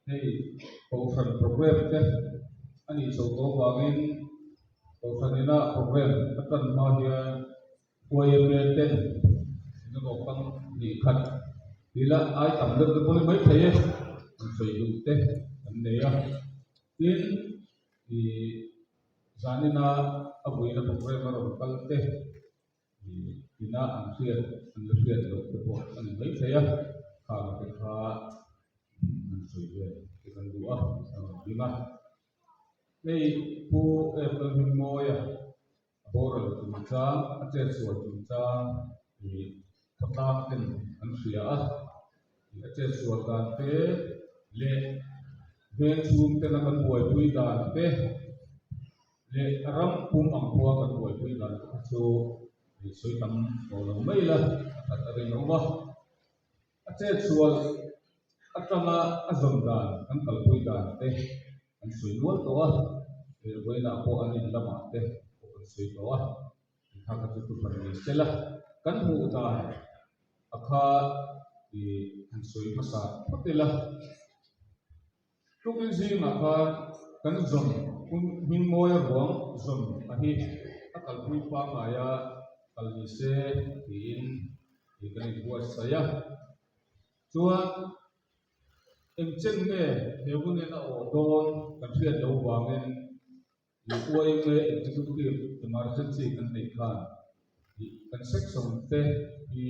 Hei Kohhran program te a nih chho tawh avangin Kohhran ina program a tan hma hian YMA te eng emaw kang hnih khat tih lah ai tam deuh te pawh hi maithei e an sawi duh te an nei a tin ih zanina a vuina program a rawn kal te. Ina an hriat an la hriat loh te pawh a ni maithei a, khang te kha an sawi vel te kan duh a, a rawn ding a. Hei Pu April Hmingmawia a boral chungchang, a chetsual chungchang ih khawtlang ten an hria a, ih a chetsual dan te leh veng chhung tena kan buaipui dan te, Leh ram pum ang khua kan buaipui dan te kha chu Sawi tam tawh lo mai la, a that a rinawm a. A chetsual atanga a zawn dan kan kalpui dan te kan sawi nual tawh a, vawiinah pawh an in lamah te pawh kan sawi tawh a, tikha kha chu thuhran ni sela kan hmuh dan a kha ih han sawi hmasa phawt ila. Tukin zingah khan kan zawn hmingmawia ruang zawn a hi a kalpui pangngaia kal ni se tiin ih kan inbuatsaih a. Chuan eng chen nge he hunin a awh dawn kan hriat loh vangin ih YMA Executive Emergency kan neih khan ih kan section te hi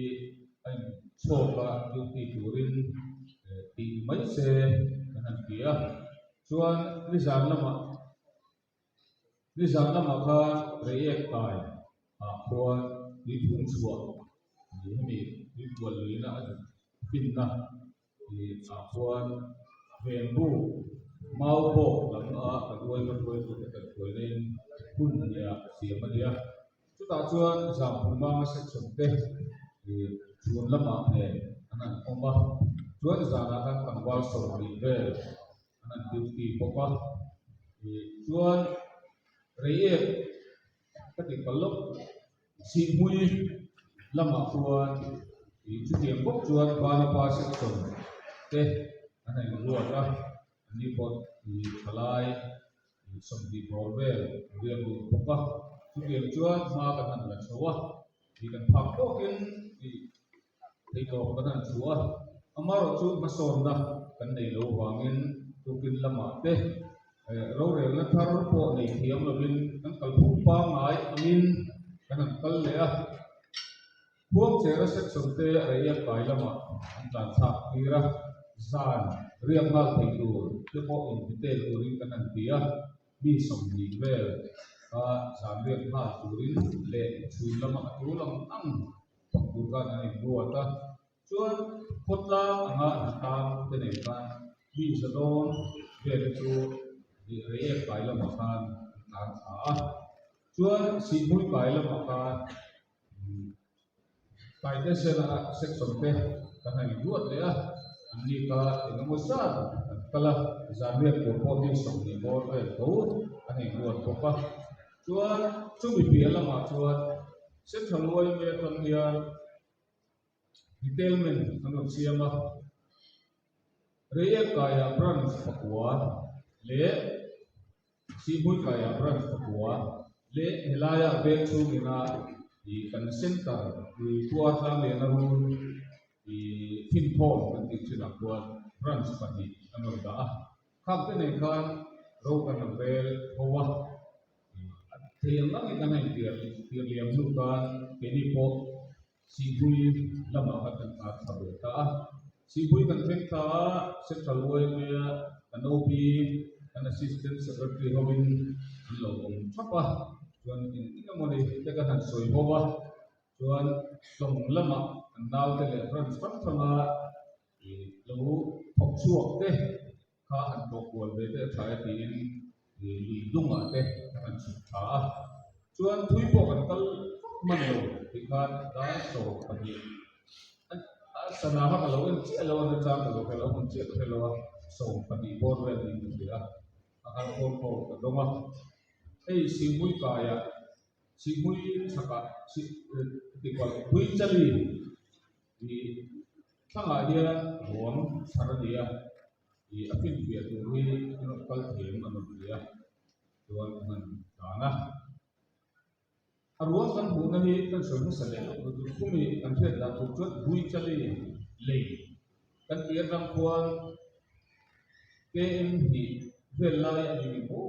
a inchhawk a duty turin tih ni mai se kan han ti a. Chuan nizan lamah nizan lamah khan Reiek kai ah khuan tuiphung chhuah ih hemi tuipual luihna a finna ih ah khuan venbu mau bawk lam a kan uai ka hruai tute kan hruaina in hun hniah siam a ni a. Chutah chuan Zampui Manga section te ih chhun lamah nen an han awm a, chuan zanah khan tlangval 20 vel an han duty bawk a, ih chuan Reiek ka tih palh lawk Sihhmui lamah chuan ih chutiang bawk chuan Vanapa section te an han inruat a, an ni pawh ih thalai 20 bawr vel a riak dun bawk a, chutiang chuan hma kan han la chho a, ih kan phak tawkin ih theitawp kan han chhuah a, amaherawh chu hmasawnna kan nei lo vangin tukin lamah te rorelna thar pawh nei thiam lovin kan kalphung pangngai angin kan han kal leh a, Khuangchera section te reiek kai lamah an tlan thlak tir a, zan riak nghal thei tur te pawh in detail turin kan han ti a, mi 20 vel kha zan riak nghal turin leh chhun lama a tul ang ang thawk tur khan an inruat a, chuan khawtlang anga an tan te nen khan mi za dawn vel te chu reiek kai lamah khan an tlan thla a, chuan Sihhmui kai lamah khan Taitesena section te kan han inruat leh a, an ni kha eng emaw zat an kal a, zanriat tur pawh mi 20 bawr vel tho an inruat bawk a. Chuan chumi piah lamah chuan Central YMA atang hian detailment an rawn siam a, Reiek kaiah branch pakua leh Sihhmui kaiah branch pakua leh helaia veng chhungina ih kan center ih Tuar Tlangliana rul ih Thinthawm kan tih thinah khuan branch pahnih an rawn dah a, khang te nen khan ro kan rawn rel ho a, ih a thei ang angin kan han intir tir liam hnu khan keini pawh Sihhmui lamah khan kan tlar thla ve ta a. Sihhmui kan thleng thla a, Central YMA kan OB, kan Assistant Secretary hovin an lo awm thap a, chuan eng eng emaw ni te kan han sawi ho a, chuan tlawng lamah kan naute leh branch hrang hranga ih lo thawk chhuak te kha han tlawh kual ve te a tha e tiin ih lui dungah te kan han chhuk thla a, chuan thui pawh kan kal vak hman lo tih khan dar 12 a sana kha ka lo en chiah lo a nachang ka lo hre lo a hmun chiah ka hre lo a 12 bawr vel niin ka hria a, a khan phone call ka dawng a, hei Sihhmui kaiah Sihhmui chhakah tihkual Puichali ih thlangah hian ruang chhar a ni a, ih a finfiah tur hi an rawn kal thiam a rawn ti a, chuan an han tlan a. A ruang kan hmuhna hi kan sawi hmasa leh lawk lo chu khumi kan hriat dan tur chuan Buichali lei kan tih atang khuan KM hnih vel lai a ni maw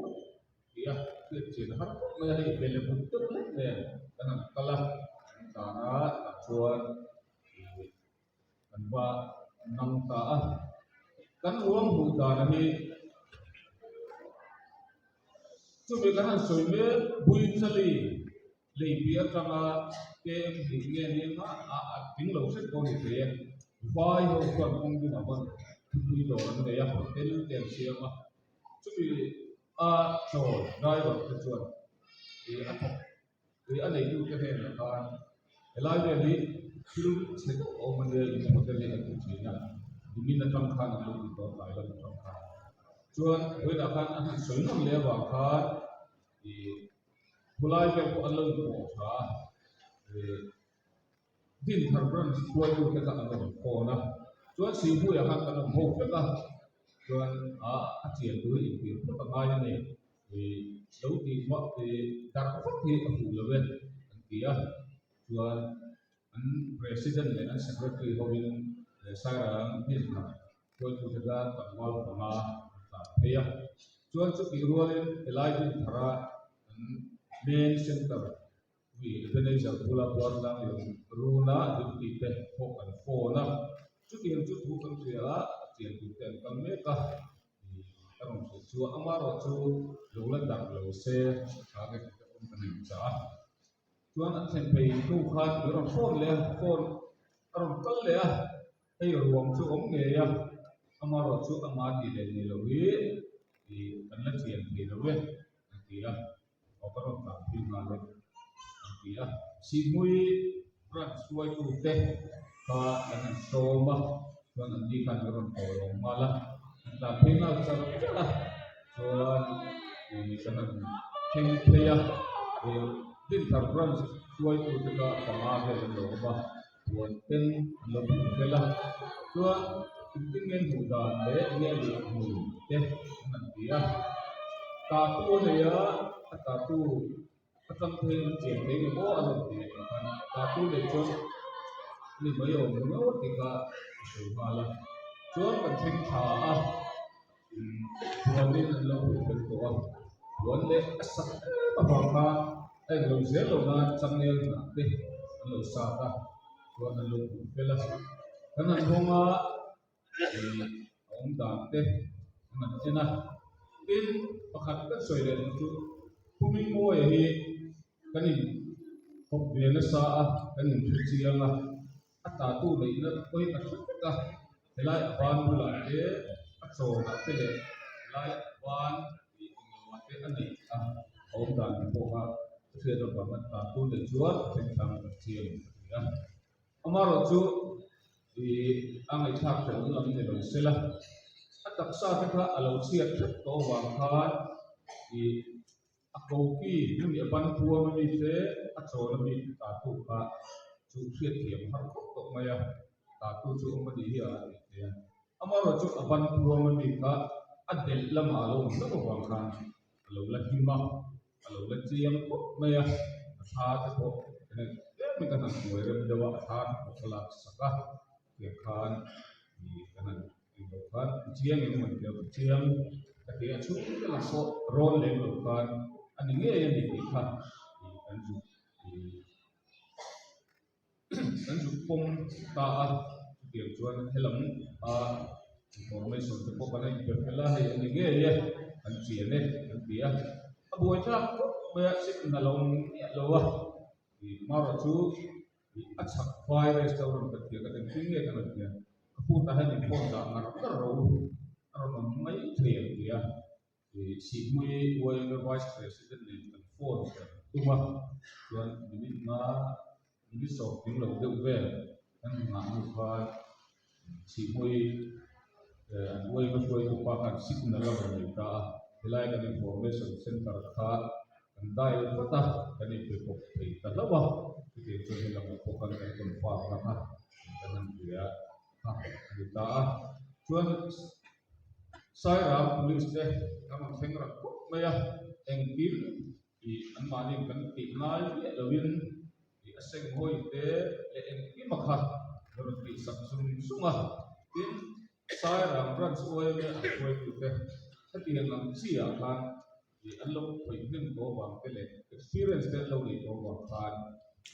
tih a hriat chian a har khawp mai a, hei ve leh hmun deuh hlek nen kan han kal a, kan tlan a tah chuan ih kan va nang ta a, kan ruang hmuh dan hi chumi kan han sawi mek Buichali lei piah atanga KM hnih nge ni anga a a tling lo hret pawh a ni thei e, vai ho chuan kawng dingah pawn thupui dawr an nei a, hotel te an siam a, chumi a chawl driver te chuan ih a thawk ih a neitute hnenah khan. Helai vel hi thil chhe deuh a awm ania in hotel hi an ti thin a, nimin atang khan an lo ti tawh tlai lam atang khan. Chuan vawiinah khan an han sawi nawn leh avang khan ih khulai vel pawh an lo inpawh tha a, ih Dinthar branch hruaitute kha an rawn phone a, chuan Sihhmuiah khan kan awm ho vek a, chuan ah a chian tur hi intir phawt a ngai a ni, ih lo tih hma ih darh vak hi a fuh lo e an ti a, chuan an president leh an secretary hovin Sairang Dinthar hruaitute kha tlangval panga an tlan phei a, chuan chutih rualin helai Dinthara an main center Ui Ebenezer bula Buartlang leh Runa duty te pawh kan phone a, chutiang chu thu kan hria a, a chian tur te an kal mek a, ih ka rawn hrilh chu amaherawh chu lo la darh lo se tha nge tih te pawh kan inchah a, chuan an thlen phei hnu khan min rawn phone leh a, phone a rawn kal leh a, hei ruang chu awm ngei a, amaherawh chu ama tih leh ni lo hi ih kan la chian thei lo e an ti a. Aw ka rawn tlan phei nghal e an ti a. Sihhmui branch hruaitute kha an han sawm a, chuan an ni khan an rawn tawlawm nghal a, an tlan phei nghal char char a, chuan ih kan han thleng phei a, ih Dinthar branch hruaitute kha panga vel an lo awm a, puan ten an lo hmuh fel a, chuan engtin nge hmuh dan leh enge a leh hmu te an han ti a, tattoo a nei a, a tattoo a tang phei an chian thei nge maw a rawn ti leh ang khan tattoo nei chuan ni mai awm ringawt tih kha a sawi nghal a, chuan kan thleng thla a. Puanin an lo hmuh fel tawh a, puan leh a sak em avang khan a englo zel lo nan changel hnah te an lo sat a, chuan an lo hmuh fel a. Kan han hawng a, ih a awm dan te an han en a. Tin, pakhat kan sawi leh ang chu Pumingmawia hi kan in thawk ve nasa a, kan in hre chiang a, a tatu neihna pawhin a hre vek a. Helai a ban bulah te a chawnah te leh helai a ban tih englo ah te a neih a a awm dan te pawh kha ka hriat avanga tan tur nei chuan a thleng thlang ka chiang ka ti a. Amaherawh chu ih a ngaihthlak hrehawm lam ni lo sela a taksa te kha a lo chhiat hrep tawh avang khan ih A koki hemi a ban puam a mi te, a chawn a mi te tatu kha chu hriatthiam a har khawp tawh mai a, tatu chu awm a nih hi a tih thei a. Amaherawh chu a ban puam a mi kha a delh lamah a lo awm hlauh avang khan a lo la him a, a lo la chiang khawp mai a, a thla te pawh tlem in ka han hnuai rem deuh a, a thla te pawh ka lak sak a, tiang khan ih ka han Englo khan chiang eng maw tih a chiang ka ti a, chhung te lam pawh rawn lem lo khan a ni ngei a ni tih kha ih kan zuk ih kan zuk pawm ta a, chutiang chuan helam a information te pawh kan inpe fel a, hei a ni ngei e kan chian e kan ti a, a buaithlak khawp mai a signal a awm miah lo a, ih hmarawh chu. A chhak vai restaurant ka tia ka engtin nge ka rawn tia ka pu tah hian in phone dah ngar ngar ro a rawn awm mai thei ang tia ih Sihhmui YMA vice president nen kan phone kan tum a chuan minute nga minute sawm tling lo deuh vel kan nghah hnu khan Sihhmui an YMA hruaitu pa khan signal a rawn nei ta a helai kan information center kha Kan dial vat a, kan inpe pawp thei ta hlauh a, chutiang chuan he lamah pawh khan kan confirm na kha kan han hria kha a ni ta a. Chuan Sairang Police te kan rawn thleng rak khawp mai a, engkim ih anmahni kan tih ngai miah loin ih a senghawi te leh engkima kha an rawn tih sak zung zung a, tin Sairang Branch YMA an hruaitute hetiang ang chiah khan Ih an lo khawih hnem tawh avang te leh experience te an lo nei tawh avang khan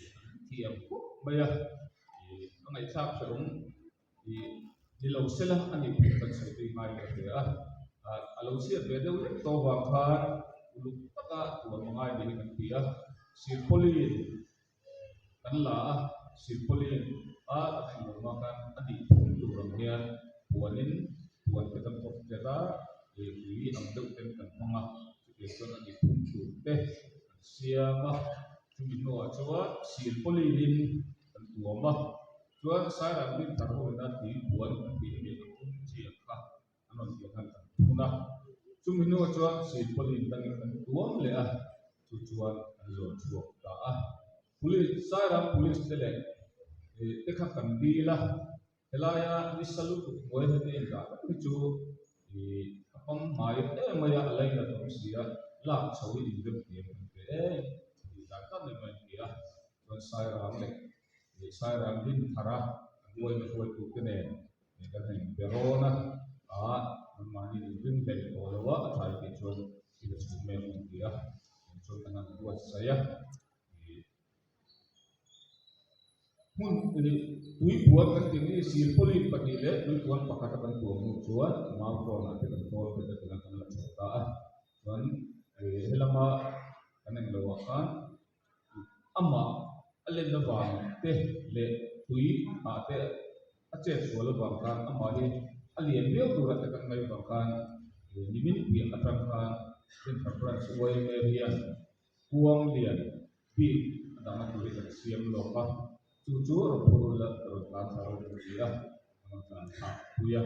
ih an thiam khawp mai a, ih a ngaihthlak hrehawm ih ni lo sela a nih phei kan sawi tui ngai ka hria a, ah a lo chhiat ve deuh lek tawh avang khan uluk taka tuam a ngai niin kan ti a, Sirpawlin kan la a, Sirpawlin a kan englo mah khan a nih phum tur ang hian puanin puan te kan kawp tel a, ih tui ang deuh ten kan hmang a, chutiang chuan a nih phum tur te kan siam a. Chumi hnuah chuan silpawlin kan tuam a, chuan Sairang din thar ho ina tui puan an tih emi ang tum chi ang kha an rawn tih khan kan thun a. Chumi hnuah chuan silpawlin dangin kan tuam leh a, chu chuan an zawn chhuak ta a. Police, Sairang Police te leh te kha kan dil a, Helaia nisa lutuk hnuai heti a indah reng hi chu ih a pangngai em mai a, a lainat awm si a, lak chho hi inrem thiam kan pe em tih dan tak ni mai an ti a, chuan Sairang leh ih Sairang din thar a a hnuaina hruaitute nen ih kan han inbe rawn a, ah nangmahni inring hlel tawh lo a, a tha i tih chuan i la chhum em an ti a, chuan kan han buatsaih a ih. Hmun ih tuipuan kan tih hi silpawlin pahnih leh tuipuan pakhata kan tuam hnu chuan mau tawnah te kan tawn bet a tina kan la chhuah ta a. Chuan ih helama kan englo ah khan amah a len avang te leh tui ah te a chet sual avang khan amah hi a lian viau tura te kan ngaih avang khan ih nimin piah atang khan Central Branch YMA hian Kuang lian bik a dang a tur hi kan siam lawk a, chu chu rawn phur la rawn tlan thla rawh kan ti a, an rawn tlan thla pui a,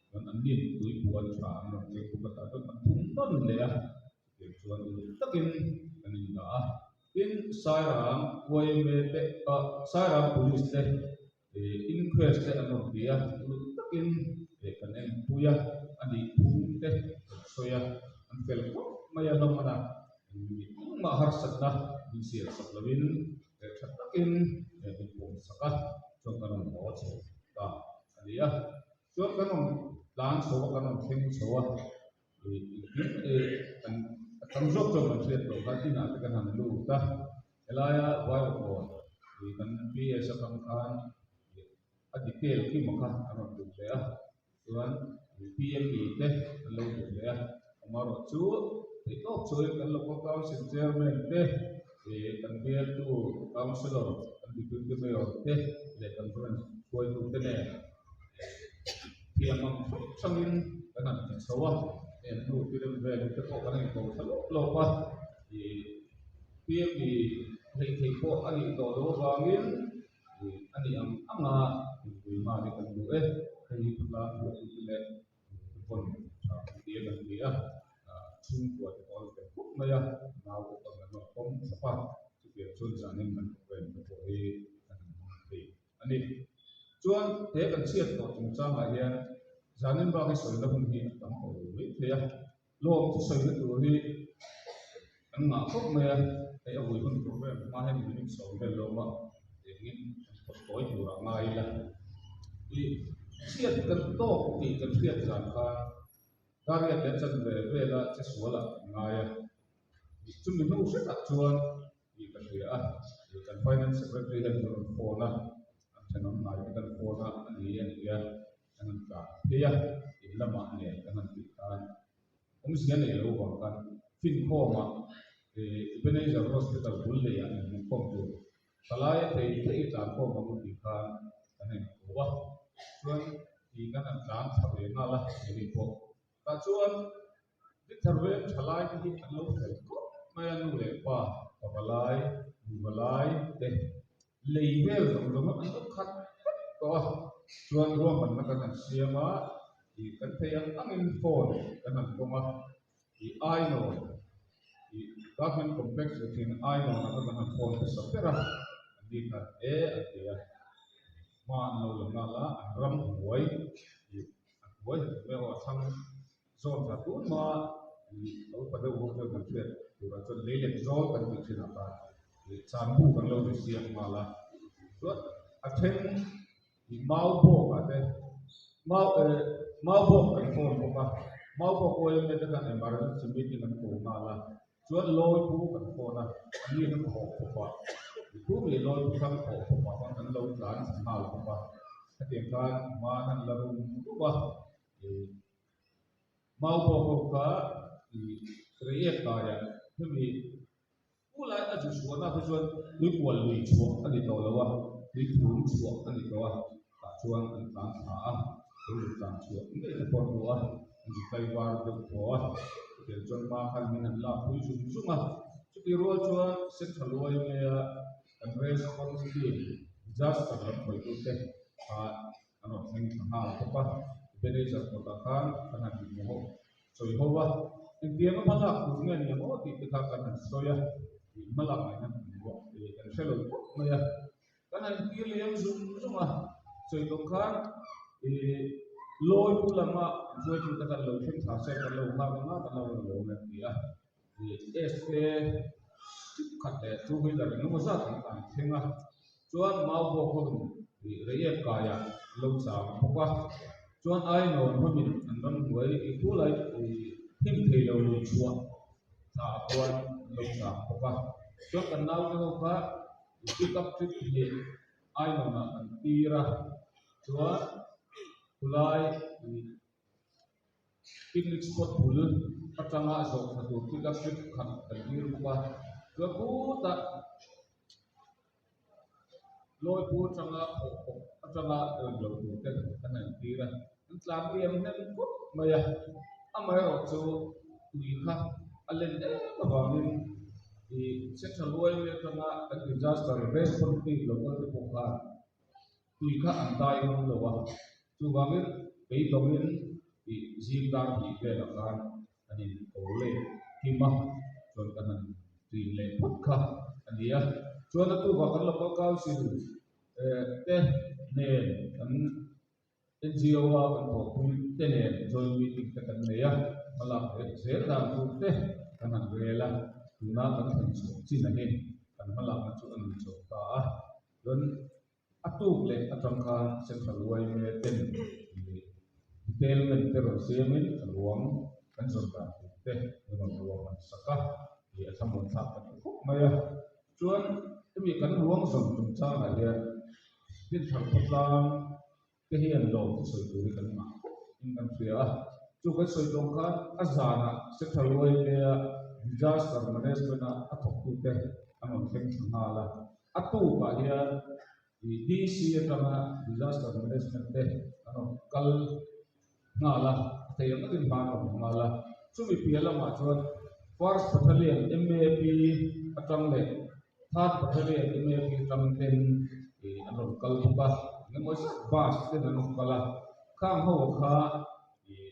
chuan an nin tui puan tha an rawn cheng bawk a tah chuan kan thum nawn leh a, chutiang chuan uluk takin kan indah a, tin Sairang yma te ah Sairang Police te ih inquest te an rawn ti a, uluk takin ih kan en pui a, a nih phung te kan sawi a, an fel khawp mai a hlawm a, engmah harsatna min siam sak lovin leh tha takin min pawm sak a, chuan kan rawn haw chho ta a ni a, chuan kan rawn tlan chho a, kan rawn thleng chho a, ih engkim ih kan a tam zawk chuan kan hriat tawh khan inah te kan han lut a, helaia vaiawkawn ih kan PS atang khan ih a detail kima kha an rawn duh leh a. Chuan PME te an lo duh leh a, amaherawh chu theihtawp chuan kan local council chairman te ih kan bialtu councillor kan deputy mayor te leh kan branch hruaitu te nen thiam ang hrang hrangin kan han ti chho a, heng hnu tirem vel te pawh kan inko thla lawp lawp a, ih PME theih theih pawh a nih tawh loh avangin. A nih ang ang a, inpui nghal hi kan duh e, hei hi khawtlang hruaitu te leh te pawn tha kan ti a kan ti a, chhungkua te pawh an fel khawp mai a, nau te pawn an rawn pawm thlap a, chutiang chuan zanin kan program te pawh hi kan han hmang thei a ni. Chuan he kan chhiat tawh chungchangah hian zanin bak hi sawina hun hi a tam tawh lo mai thei a, Lawm chu sawina tur hi kan ngah khawp mai a, hei a vui hun program hma hian minute sawm vel lawm a, engin kan thawk tawi tur ah ngai ila. Ih chhiat kan tawk tih kan hriat zan khan Dariat leh chanve vela che sual ah kan ngai a, ih chumi hnu hretah chuan ih ka hria a, ih kan finance secretary hian min rawn phone a, an thenawm hnai te kan phone a, a ni an ti a. Kan han tlan phei a, in lamah nen kan han tih khan awmzia nei lo vang khan finkhawmah ih Ebenezer Hospital bul leiah in hmuhkhawm tur thalai a thei thei tlan khawm ang u tih khan kan inko a, chuan ih kan han tlan thla ve nghal a keini pawh. Tah chuan Victor veng thalai te hi an lo fel khawp mai a, nu leh pa, pavalai, nuvalai te lei vel zawng zawng an lo khat vek tawh a, chuan ruahmanna kan han siam a, ih kan thei ang angin phone kan han kawng a, ih Ainawn, ih Government Complex ni thin Ainawn ah kha kan han phone hmasa ber a, an ni khan e an ti a, hma an lo la nghal a, an ramhnuai ih a hnuai han ti mai a, a thlang Zawn tha tun hma ih lo pa deuh ho chuan kan hriat turah chuan lei leh zawl kan tih thin ah khan ih chanbu kan lo ri siam nghal a, chuan a then ih mau bawk ah te mau eh mau bawk kan phone bawk a, mau bawk yma te khan emergency meeting an ko nghal a, chuan lawi pu kan phone a, a ni kha khawh khawp ah ih tu mi lawi pu khan khawh khawp ah khan kan lo tlan thla nghal bawk a, hetiang khan hma an han la rum rum a ih. Mau pawh ho kha i reiek daiah hemi pulai a zu chhuahna kha chuan tuikual lui chhuah a ni tawh lo a, tuiphum chhuah a ni tawh a, tah chuan an tlan thla a, lo zu tlan chhuah ngei te pawh an duh a, an zu tlaivar deuh thaw a, chutiang chuan hma khan min han lak pui zung zung a. Chutih rual chuan Central YMA-a kan response team disaster lam hruaitute kha an rawn thleng thla nghal bawk a. Ebenezer kawtah khan kan han inhmu ho sawi ho a, engtianga hmalak tur nge ni ang aw tih te kha kan han sawi a, hmalak ngaihna kan ruah kan hre lo khawp mai a. Kan han tir liam zung zung a, sawi tawh khan ih lawi pu lama hruaitu te kan lo thleng thla se kan lo nghak ang a, kan lo rawn lawm em ti a. Ih SK trip khat leh two wheeler engemaw zat an tlan thleng a, chuan mau bawk ho in ih reiek kaiah an lo chang bawk a, chuan ainawn hawmin an ramhnuai ih khulai ih hnim thei lo lui chhuah thla ah khuan an lo chang bawk a, chuan kan naute ho kha Pick up trip hi Ainawnah kan tir a, chuan khulai picnic spot bul atanga zawh tha tur pick up trip khat kan tir bawk a, chuan khutah Lawipur atanga Thawhkhawk atanga rawn lo tur te kan han tir a, an tlan riam hnem khawp mai a, amaherawhchu tui kha a len em avangin Ih Central YMA atanga kan disaster response team lo kal te pawh khan tui kha an dai ngam lo a, chuvangin beidawngin ih zing dar hnih velah khan an in ko leh kim a, chuan kan han tui leh phawt kha a ni a. Chuan a tukah kan local council eh te nen kan NGO a kan thawhpui te nen joint meeting te kan nei a, hmalak leh zel dan tur te kan han rel a, tuna kan thlen chhuah chin a hi kan hmalakna chu a ni chho ta a. Chuan a tuk leh atang khan Central yma ten detailment te rawn siamin ruang kan zawn dan tur te rawn ruang an sak a, ih a thlamuan thlak ta khawp mai a. Chuan hemi kan ruang zawn chungchangah hian Dinthar khawtlang te hian lawm chu sawi tur hi kan ngah khawp in kan hria a, chu kan sawi tawng khan a zanah Central YMA-a Disaster Management-a a thawktute an rawn thleng thla nghal a, a tukah hian ih DC atanga Disaster Management te an rawn kal nghal a, a thei ang takin hma an rawn nghal a, chumi piah lamah chuan First Battalion MAP atang leh Third Battalion MAP atang ten ih an rawn kal bawk a, engemaw zat bus ten an rawn kal a, khang ho kha ih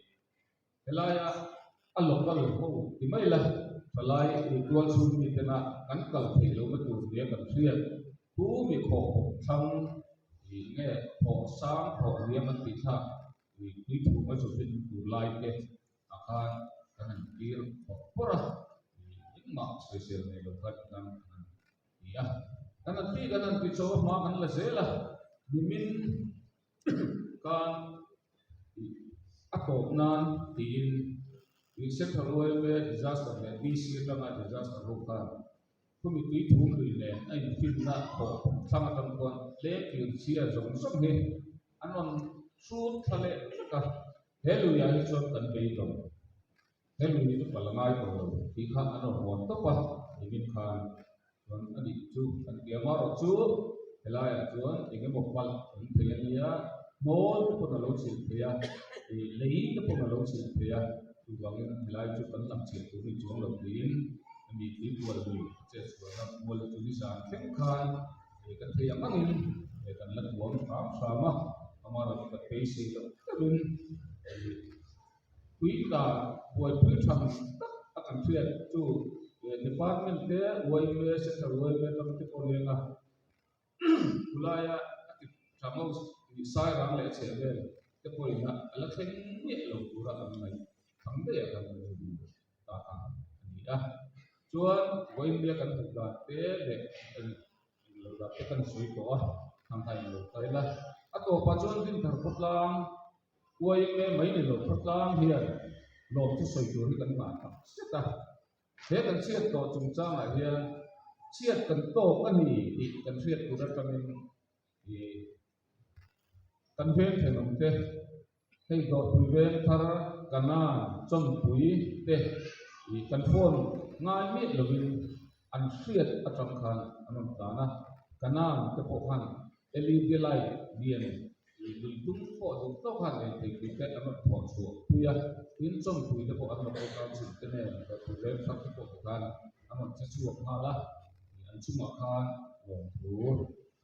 helaia a local ho ti mai la thalai ih tual chhung mi tena kan kal theih lohna tur nia kan hriat thu mi khawh bawk thlang ih nge thawh sang thawh hniam an tih thlak ih tui thu a zu fin tur lai te ah khan kan han tir bawrh bawrh a, ih engmah sawisel nei lo khan kan han ti a, kan han ti kan han ti chho a hma kan la zel a, nimin khan ih a tawp nan tiin ih Central YMA disaster leh DC atanga disaster ho khan khumi tui thum lui nen a infinna thawh thlang atang chuan leng kir chhia zawng zawng hi an rawn hrut thla leh vek a, he luiah hi chuan kan beidawng he lui hi chu pal a ngai tawh lo tih kha an rawn hawn tawp a, nimin khan chuan a nih chu kan ti a, amaherawhchu helaiah chuan eng emaw palh awm thei a nia, hmawl te pawn a lo chhilh thei a, ih lei te pawn a lo chhilh thei a, chuvangin helai chu kan lam chhiat tur hi chuang lo tiin mi tuipual lui chet chhuahna mual chu nizan thleng khan ih kan thei ang angin ih kan la tuam hram hram a, amaherawhchu kan beisei loh deuhin ih Puitla buaipui tham tak a kan hriat chu department te YMA Central YMA atang te pawh leng a khulaia a ti tha ngo sai rang leh chheh vel te pawhin a la thleng miah lo tura kan ngaih thang daih a kan ta a ni a. Chuan YMA kan hmuh dan te leh Englo dah te kan sawi tawh a, thang kha englo ta ila. A tawpah chuan Dinthar khawtlang YMA mai ni lo khawtlang hian lawm chu sawi tur hi kan ngah tak zet a. He kan chhiat tawh chungchangah hian chhiat kan tawk a ni tih kan hriat tur atangin ih kan veng thenawm te hei dawrpui veng thar Kanan chawnpui te ih kan phone ngai miah lovin an hriat atang khan an rawn tlan a. Kanan te pawh khan LED light lian ih lui tum pawh duh tawk khan ei thei tih te an rawn thawh chhuah pui a, tin chawnpui te pawh an rawn kal chhun te nen dawrpui veng thar te pawh ti khan. an rawn che chhuak nghal a, an chungah khan lawmthu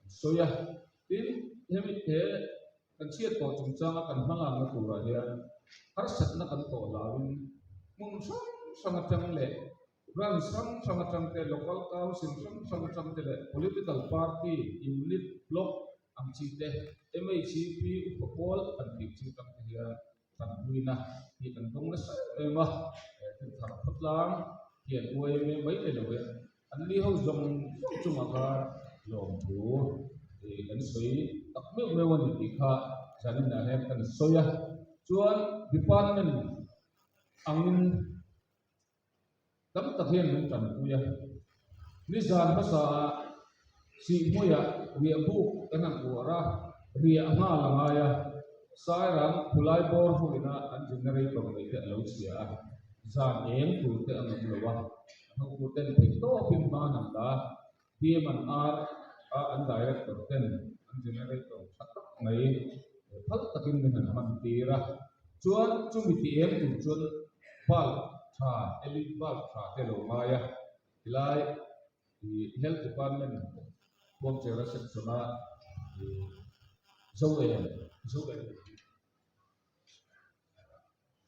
an sawi a. Tin, hemi he kan chhiat tawh chungchanga kan hmalakna turah hian harsatna kan tawh hlauin hmun hrang hrang atang leh branch hrang hrang atang te, local council hrang hrang atang te leh political party, unit, block ang chi te, MHEP upa pawl an tih chi atang te hian tanpuina hi kan dawng nasa em em a, thar khawtlang hian uaim mai ni lo hian An ni ho zawng zawng chungah khan lawmthu kan sawi tak meuh meuh a ni tih kha zaninah hian kan sawi a. Chuan department angin tam tak hian min tanpui a. Nizan hmasaah Sihhmuiah riah buk kan han uar a, riah nghal a ngai a. Sairang khulai bawr ho ina an generator neih te a lo chhia a, zan eng tur te an awm lo a. Hotu ten theih tawpin hma an la, PM an ar a, an director ten an generator tha tak mai phal takin min han hman tir a, chuan chumi ti em tur chuan bulb tha, LED bulb tha te lo ngai a, tilai ih health department Khuangchera section a ih zo em zo em.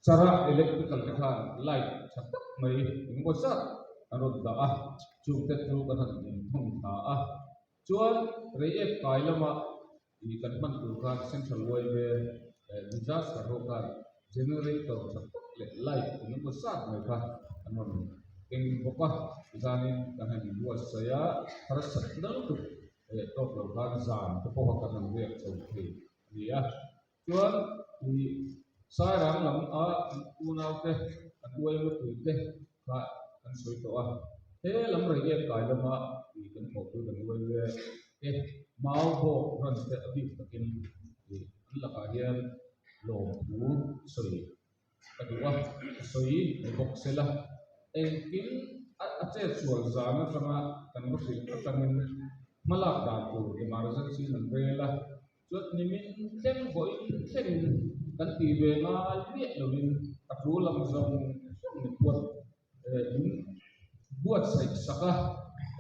Chara electrical te khan light tha tak mai engemaw zat an rawn dah a, chungte chu kan han inthawng thla a. Chuan reiek kai lama ih kan hman tur khan central yma leh disaster ho khan generator tha tak leh light engemaw zat mai kha an rawn keng bawk a. Tichuanin kan han inbuatsaih a, harsat nal tuk leh tawk lo khan zan te pawh kha kan han riak chho thei a ni a. Chuan ih Sairang lam a an unaute an uaimapui te kha kan sawi tawh a, he lam reiek kai lama ih kan thawhpui kan uai ve te mau bawk run te a bik takin ih an lakah hian lawmthu sawi ka duh a, ka sawi ni bawk se la, engkim a chet sual zan atanga kan va hrilh atangin hmalak dan tur emergency in an rel a. Chuan nimin thleng vawiin thlengin kan tih ve ngai miah lovin a thu lam zawng zawng min buat min buatsaih sak a,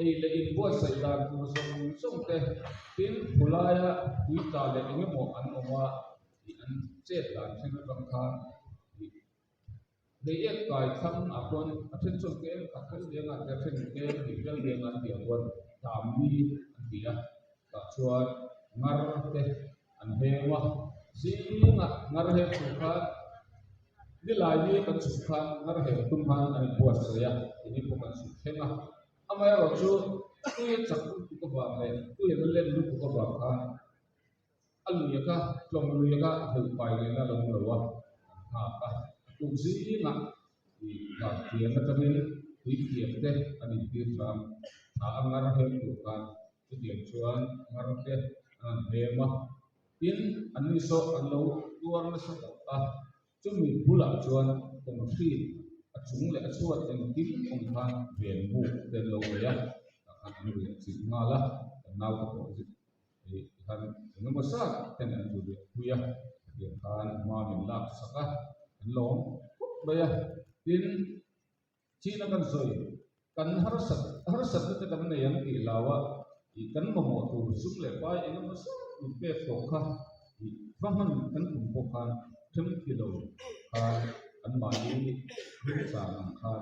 ei leh in buatsaih dan tur zawng zawng te tin khulaia tui tla leh eng emaw an awm a tih an chet dan thleng atang khan ih Reiek kai thlang ah chuan a then chuan kem khat vel veng a tia then kem hnih vel veng a an tih ah chuan Damni an ti a, tah chuan ngar te an heng a, zingah ngar heng chung khan nilai ni kan chhuk khan ngar heng tum khan an inbuatsaih a, keini pawh kan chhuk thleng a, amaherawhchu tui a chak lutuk avang leh tui an la len lutuk avang khan A lui kha tlawng lui kha a heuh pai lehna a lo lo a, an nghak a. A tuk zingah ih van thiam atangin tui thiam te an intir hram tha a ngar hem tur khan chutiang chuan ngar te an han hem a. Tin, anni saw an lo tuar nasa tawh a, chumi bulah chuan concrete a chung leh a chhuat engkim awm khan ven buk te an lo nei a, tah khan an riah chilh nghal a, kan naute pawh Hei khan engemaw zat ten an duh leh pui a, hetiang khan hma min lak sak a, an lawm khawp mai a. Tin, china kan sawi, kan harsat harsatna te kan nei ang tih hlau a, ih kan mamawh tur sum leh pai engemaw zat min pek tawh kha ih va hman kan tum pawh khan them ti lo khan anmahni hmingchang ang khan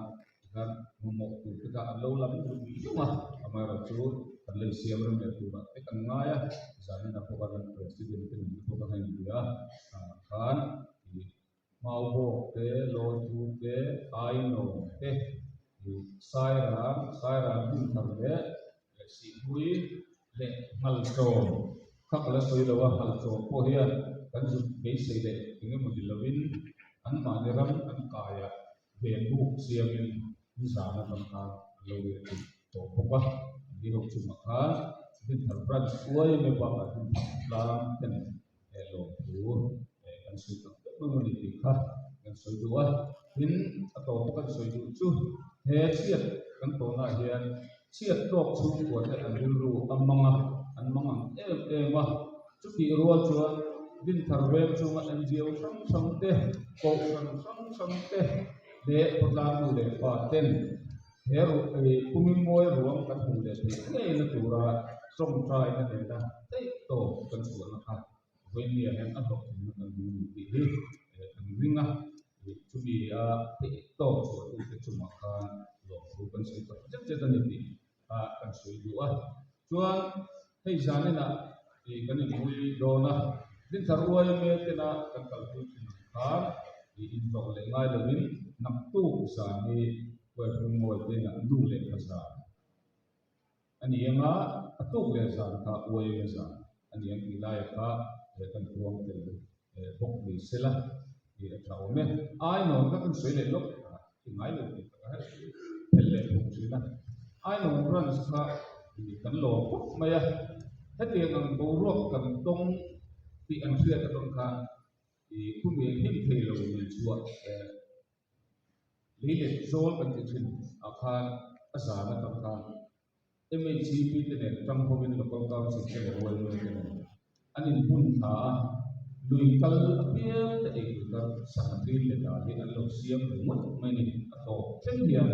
Tikhan mamawh tur te kha an lo lam zung zung a, amaherawhchu kan lei siam rem leh turah te kan ngai a, zanin ah pawh khan president te nen te pawh kan han inbia a, khan ih Maubawk te, Lawithu te, Aino te, ih Sairang, Sairang Hmunthar leh Sihpui leh Nghalchawm kha ka la sawi lo a, Nghalchawm pawh hian kan zut beisei leh eng emaw ni lovin anmahni ram an kaiah Ven buk siamin nizan atang khan an lo riah thei tawh bawk a, an ni ho chungah khan Dinthar Branch uai mai bakah Dinthar tlang ten lawmthu kan sawi tak deuh deuh a ni tih kha kan sawi duh a. Tin, a tawpa kan sawi duh chu he chhiat kan tawnah hian chhiat tawk chhungkua te an rilru a mang a, an mang ang em em a. Chutih rual chuan Dinthar veng chunga NGO hrang hrang te, Kohhran hrang hrang te leh khawtlang nu leh pa ten He Pumimawi ruang kan hmuh leh theih ngeina tura tawngtaina nena theih tawp kan chhuahna kha vawinia hian a hlawhtlinna kan hmu ni tih hi kan ring a, chumi a theih tawp chhuahtute chungah khan lawmthu kan sawi tak zet zet a ni tih kha kan sawi duh a. Chuan hei zaninah kan inpui dawn a, Dinthar YMA tena kan kalpui thin ang khan intlawh leh ngai lovin naktuk zan hi Huaihung Mawi tena nu leh pa zan a ni ang a, a tuk leh zan kha YMA zan a ni ang tih laia kha kan puang tel bawk ni sela tih a tha awm e. Ainawn kha kan sawi leh lawk i ngai lo tih tak a phel leh thung thin a. Ainawn branch kha kan lawm khawp mai a, hetiang ang boruak kan tawng tih an hriat atang khan i khumi hlim thei lo lui chhuah lei leh zawl kan ti thin ah khan a zan atang khan MHCP te nen tang hovin Local Council te leh YMA te nen an inhmun thla a, lui kal apiang te ei tur kha sangha tui leh dah hi an lo siam ringawt mai ni. A tawp thleng hian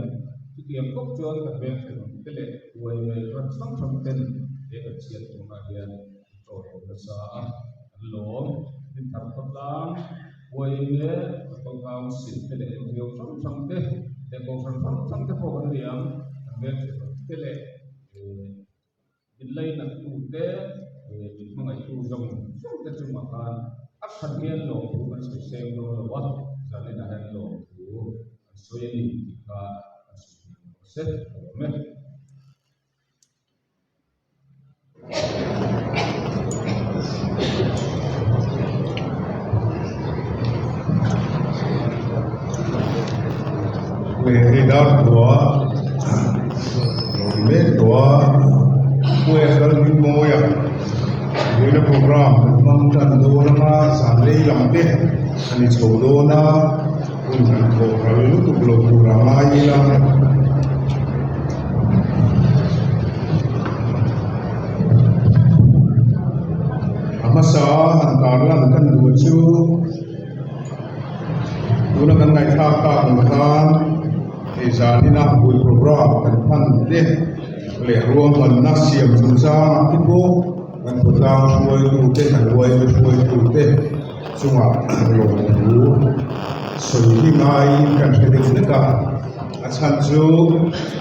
chutiang bawk chuan kan veng thenawm te leh YMA ram hrang hrang ten he kan chhiat tawhnah hian an tawihawm nasa a, an lawm. Dinthar khawtlang YMA Local Council te leh NGO hrang hrang te leh Kohhran hrang hrang te pawh kan ni ang, kan veng thenawm te leh min lainattu te, min hmangaihtu zawng zawng te chungah khan a hran hian lawmthu kan sawi seng dawn lo a, zaninah hian lawmthu kan sawi a ni tih kha kan sawi thei ang se ka lawm e. Hei dar khua lo mek tawh a Puia kal hming mawi a vawiina program kan hmang tan dawn anga zan rei lam te a ni chho dawn a hun kan thawh ral lutuk lo tur a ngai ila. A hmasa han tarlan kan duh chu tuna kan ngaihthlak tak ang khan hei zanina vui program kan hman te leh ruahmanna siam chungchangah te pawh kan khawtlang hruaitu te kan uaime hruaitu te chungah lawmthu sawi hi ngaiin kan hre deuh hlek a. A chhan chu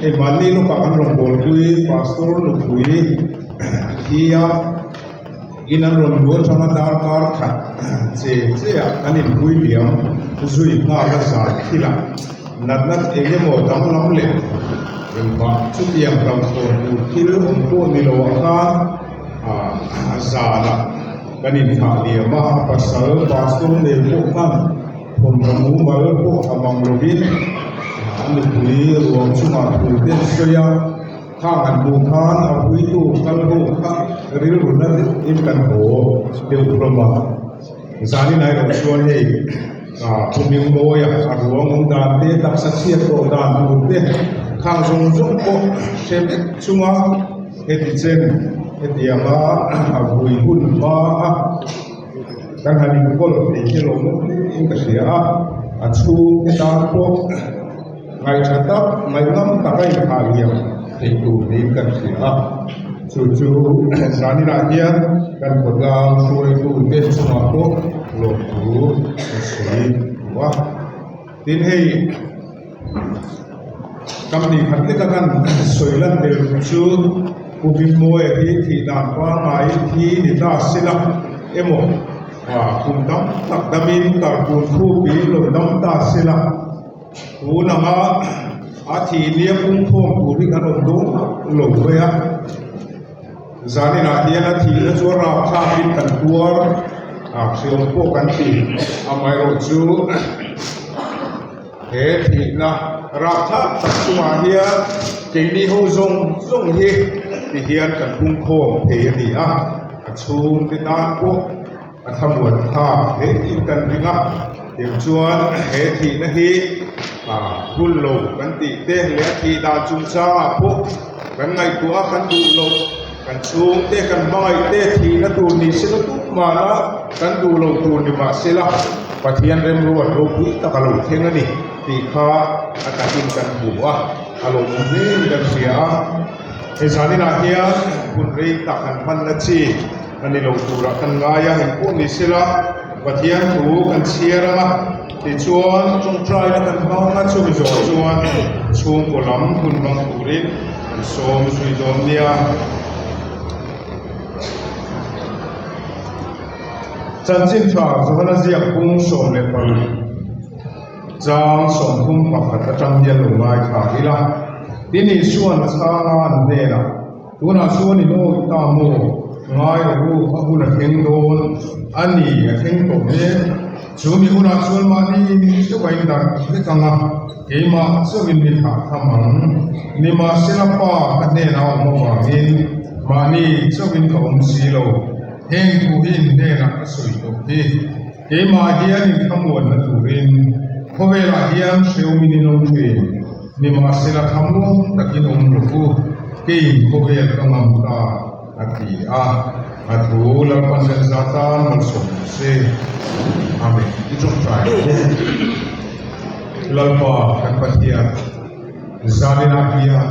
hei mahni lawkah kan rawn bawlpui pastor nupui hi a in an rawn luh atanga darkar khat che che ah an inpui liam zui nghal a zai thil ah natna eng emaw danglam leh engmah chutiang hlauhthawn tur thil awm pawh ni lo ah khan ah zanah kan inthah liam a pasal pastor nei pawh khan. Thawmhnaw mumal pawh a mang lovin a nupui ruang chungah thu te an sawi a, khang an hmuh khan a puitu kal ho kha rilru na deuhin kan haw deuh hlawm a. Zanin erawh chuan hei Pu Mingmawia a ruang awm dan te taksa chhiat tawh dan tur te khang zawng zawng pawh hre vek chunga heti chen hetianga a vui hun hma a. Kan han inkawl thei hi lo mawp hlein ka hria a, a chhungte tan pawh ngaihṭha tak, ngaihngam tak a inthah liam theih tur niin kan hria a. Chu chu zaninah hian kan khawtlang hruaitute chungah pawh lawmthu kan sawi duh a. Tin hei company khat leka kan sawi lan tel chu Pu Hmingmawia hi thih dan pangngai thi ni ta sila emaw kum tam tak damin tarpun khupi lo dam ta sila tun anga a thih nia pungkhawm tur hi kan awm dawn lo mai a. Zaninah hian a thihna chu a rapthlakin kan tuar a, hriam pawh kan ti. Amaherawh chu he thihna rapthlak tak chungah hian keini ho zawng zawng hi ti hian kan pungkhawm thei a ni a, a chhungte tan pawh a thlamuan thlak hle in kan ring a. Tiang chuan he thihna hi hun lo kan tih te leh a thih dan chungchangah pawh kan ngaihtuah a, kan duh loh, kan chhungte, kan hmangaih te thihna tur ni se la tum mahla kan duh loh tur ni mah se la Pathian remruat ropui tak a lo thleng a ni tih kha a takin kan hmu a. a lawmawm hlein kan hria a. He zaninah hian hun rei tak han hmanna chi a ni lo turah kan ngai a, engpawh ni sela Pathian thu kan chhiar ang a, tichuan tawngtaina kan hmang a, chumi zawh chuan chhungkaw lam hun hmang turin kan sawm zui dawn nia. Chanchin tha Johana ziak pung 16 chang 31 atang hian lo ngaithla ila. Tin Isuan chhanga an hnenah, Tunah chuan in awih ta maw? Ngai rawh u, a hun a thleng dawn a ni, a thleng tawh mek. Chu mi hunah chuan mahni deuh a indarh vek ang a, keimah chauhin mi thlah tham ang. Nimahsela Pa ka hnenah a awm avangin mahni chauhin ka awm si lo. Heng thu hi in hnenah ka sawi tawh hi. Keimah hian inthlamuanna turin khawvelah hian hreumin in awm thin. Nimahsela thlamuang takin awm rawh u, keiin khawvel ka ngam ta, a ti a. A thu Lalpan kan za tan malsawm rawh se. Amen. I tawngtai ang u. Lalpa kan Pathian, zaninah hian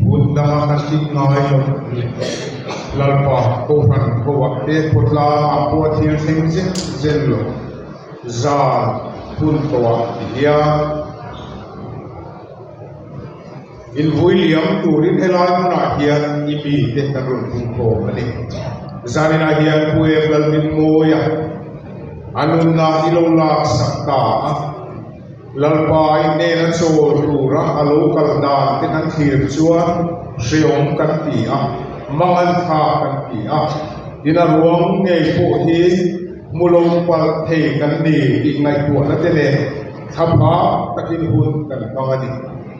hun danga kan tih ngai loh leh Lalpa Kohhran hoah te khawtlangah pawh a thil thleng zen zen lo zan hun tawhah ti hian Invui liam turin helai hmunah hian i mite kan rawn pungkhawm a ni. Zaninah hian Pu Em Lalhmingmawia a nunna i lo laksak ta a, Lalpa i hnena chawl tura a lo kal dan te kan thlir chuan hreawm kan ti a, mangan tha kan ti a, tin a ruang ngei pawh hi hmu lo palh thei kan ni tih ngaihtuahna te nen Thlapha takin hun kan hmang a ni.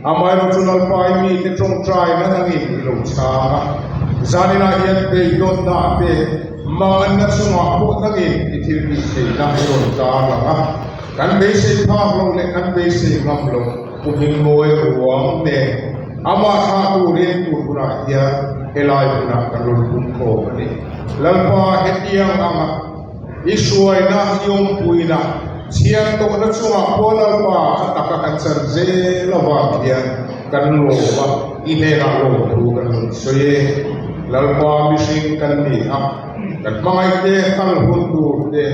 Amaherawhchu chu Lalpai mite tawngtaina nangin i lo chhang a. Zaninah hian beidawnna te, manganna chungah pawh nangin i thil tih theihna i rawn tar lang a. Kan beisei phak loh leh kan beisei ngam loh Pu Hmingmawi ruang nen amah thlah turin tur hunah hian helai hmunah kan rawn pumkhawm a ni. Lalpa hetiang anga I hruaina, i awmpuina, chhiar tawhna chungah pawh Lalpa a taka kan chan zel avang hian kan lawm a, i hnenah lawmthu kan rawn sawi e. Lalpa mihring kan ni a, kan hmangaihte kal hun tur te,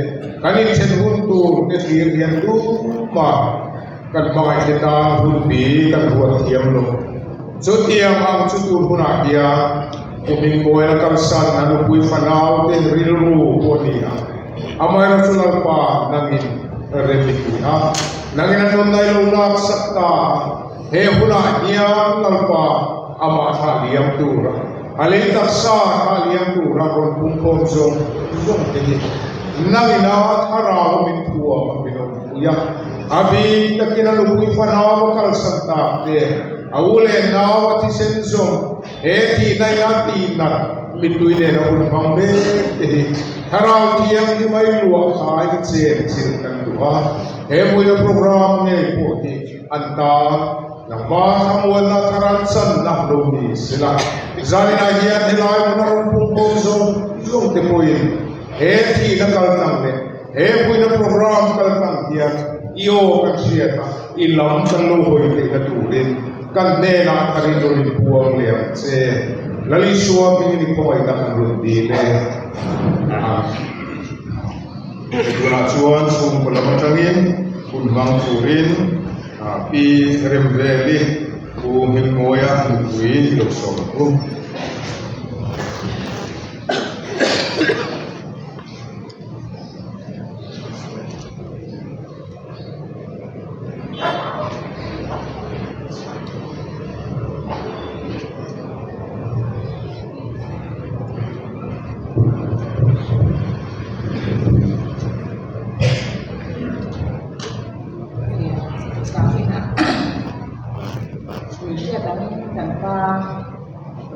kan inthen hun tur te thlir hian tumah kan hmangaihte tan hun bi kan ruat thiam lo. Chutiang ang chu tur hunah hian Kumin Mawia kalsan a nupui fanau te rilru pawh a ni a, amaherawh chu Lalpa nangin rem i ti a, nangin a tawn nai lo lak sak ta a, he hunah hian Lalpa amah thlah liam tura a lei taksa thlah liam tura rawn pumkhawm zawng zawng te hi nangin a thlarau a min thuam a min awmpui a, a bik takin a nupui fanau a kalsan tak te, a u leh nau a thisen zawng. He thihna i a tihnat mittui nen a hun hmang mek te hi Thlarau Thianghlim a i luah khai chen thil kan duh a, he hmuina program ngei pawh hi an tan nangma thlamuanna tharan channa lo ni sela. Zaninah hian helai hmun a rawn pungkhawm zawng zawng te pawhin he thihna kaltlang leh he hmuina program kaltlang hian i aw kan hriat a, i lam kan lo hawi theihna turin Kan hnenah ka rinrawn in puang leh ang che. Lal Isua hmingin i khawngaihna kan rawn dil e. Amen. Tunah chuan chhungkaw lam atangin hun hmang turin Pi Remveli Pu Hmingmawia nupui i lo sawm ang u.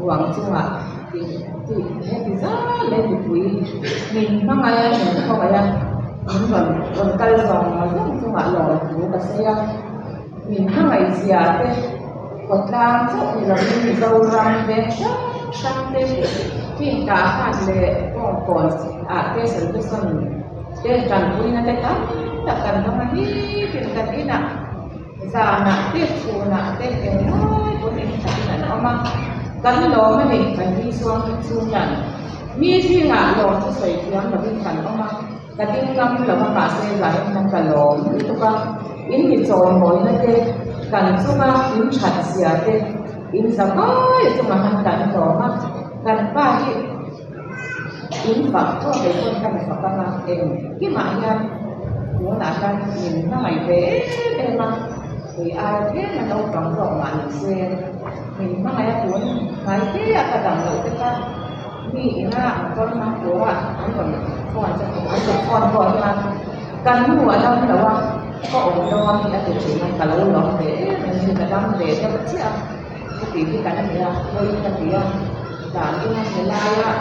Ruang chungah tih tih heti zai leh mipui min hmangaih a min khawngaih a min rawn rawn kal zawng zawng chungah lawm thu ka sawi a min hmangaih zia te khawtlang chauh ni lovin Mizoram veng hrang hrang te heng tah han leh kawngkawn ah te solution te tanpuina te tam tak kan hmang a ni tin kan inah. Zanah te, chhunah te englai pawn engkhatin an awm a, kan lawm a ni, kan ding chuang chung hian mi zingah lawm chu sawi thiam lovin kan awm a, ka ding ngam lo a mahse zanin hian ka lawm lutuk a, in mi chawimawina te, kan chunga in that zia te, in za vai chungah hian kan lawm a, kan pa hi in fak tawk leh pawn ka ni fak ang a, engkimah hian tunah hian min hmangaih ve em em a, kei aia tlem a naupang zawk mah ni se min hmangaih a tun hnai te a ka dam loh te kha mi ina an kawr hmang tura an rawn phone che an rawn phone pawh hian ka nu a dam lo a ka awm dawn hi a ti thin a ka lo lawm ve em em hi ka dam ve deuh chiah a. Chuti hi kan ni a, vawiin ka ti a, dan ina helaia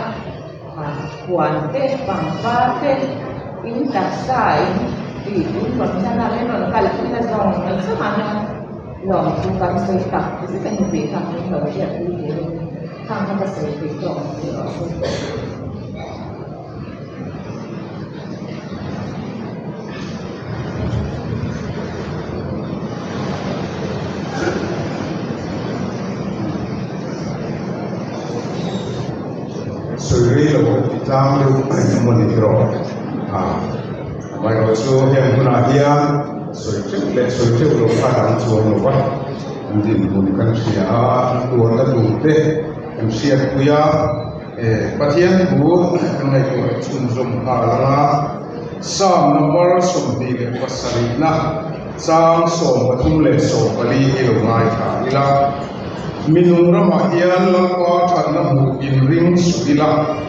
huan te, pangpar te, in taksa in tih in rawn hlan a, min rawn kal pui na zawng zawng ah hian lawmthu kan sawi tak zet a ni tih kha min lo hriatpui turin khang kha ka sawi theih tawk ang tih rawh se. Sawi rei lo kan ti tlang deuh emaw ni erawh a amaherawhchu heng hunah hian sawi teuh leh sawi teuh loh kha dang chuang lo va an dinhmun kan hria a an tuarna tur te kan hriatpui a. Pathian thu kan ngaihtuah chhunzawm nghal ang a, Psalm number 27 na chang 34 hi lo ngaithla ila. Minung ramah hian Lalpa thatna hmuh inring suh ila,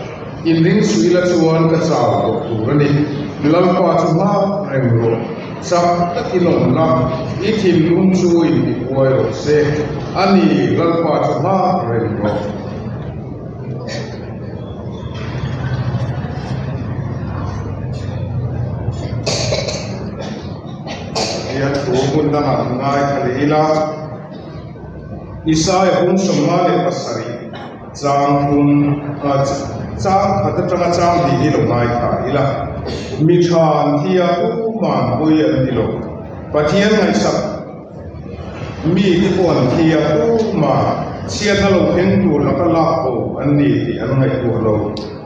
inring suh ila chuan ka chau tawh tur a ni. Lalpa chu nghak reng rawh, chak takin awm la, i thinlung chu intibuai rawh se. A ni, Lalpa chu nghak reng rawh. Pathian thu hmun dangah an ngaithla leh ila, Isaia bung 57 chang thum chang khat atanga chang hnih hi lo ngaithla ila, Mi tha an thi a, tuman pui an ti lo, Pathian ngaihsak Mi te pawh an thi a, tumah chhiatna lo thleng tur laka lak bo an ni tih an ngaihtuah lo.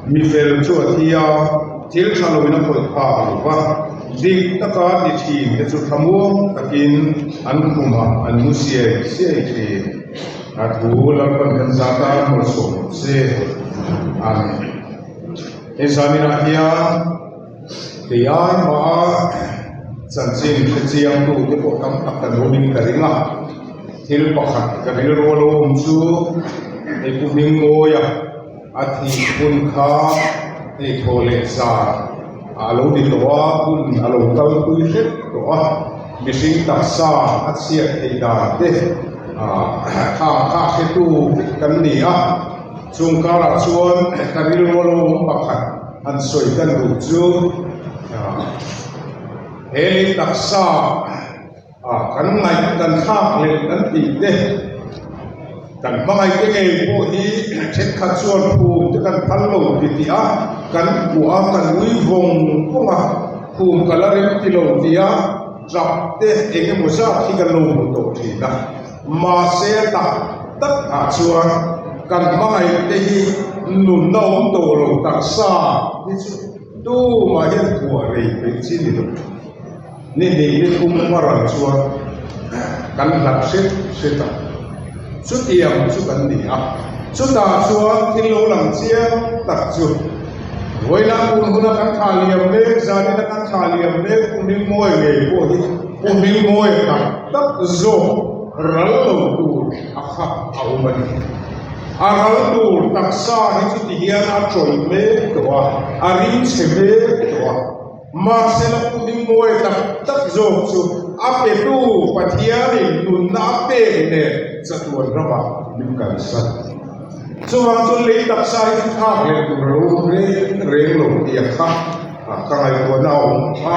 Mi fel chu a thi a, thil tha loin a khawih phak lo va, dik taka ti thin te chu thlamuang takin an khumah an mu siai siai thin. A thu Lalpan kan zat a, mawlsawm rawh se. Amen. Hei zaninah hian. Kei ai hmaa chanchin hre chiangtu te pawh tam tak kan awmin ka ring a, thil pakhat ka rilru a lo awm chu hei Pu Hmingmawia a thih hun kha hei thaw leh zar a lo ni tawh a, hun a lo kal pui hrep tawh a, mihring taksa a chhiat theih dan te kha kha hretu vek kan ni a, chung karah chuan ka rilru a lo awm pakhat. Han sawi kan duh chu he lei taksa ah kan ngaih kan thlak leh kan tih te kan hmangaih te ngei pawh hi thenkhat chuan phum te kan phal lo ti tih a kan kuah a kan ui vawng vawng a phum ka la rem ti lo tih a tap te eng emaw zat hi kan lo hmu tawh thin a. Mahse tak tak ah chuan kan hmangaih te hi nunna awm tawh lo taksa hi chu tumah hian kuah rei peih chi ni lo. Ni hnih ni thum hmaral chuan kan hlat hret hret a, chutiang chu kan ni a. Chutah chuan thil lo lang chiang tak chu vawilah hun huna kan thlah liam mek, zanina kan thlah liam mek Pu Hmingmawi ngei pawh hi Pu Hmingmawi tak tak zawk ral lo tur a kha a awm a ni. A ral tur taksa hi chuti hian a tawih mek tawh a, a ring chhe mek tawh a. Mahsela Pu Hmingmawi tak tak zawk chu a petu Pathianin nunna a pek nen chatuan ramah min kalsan. Chuvang chuan lei taksa hi chu thlak leh tur a lo awm reng reng lo tih a kha ka ngaihtuahna a awm a.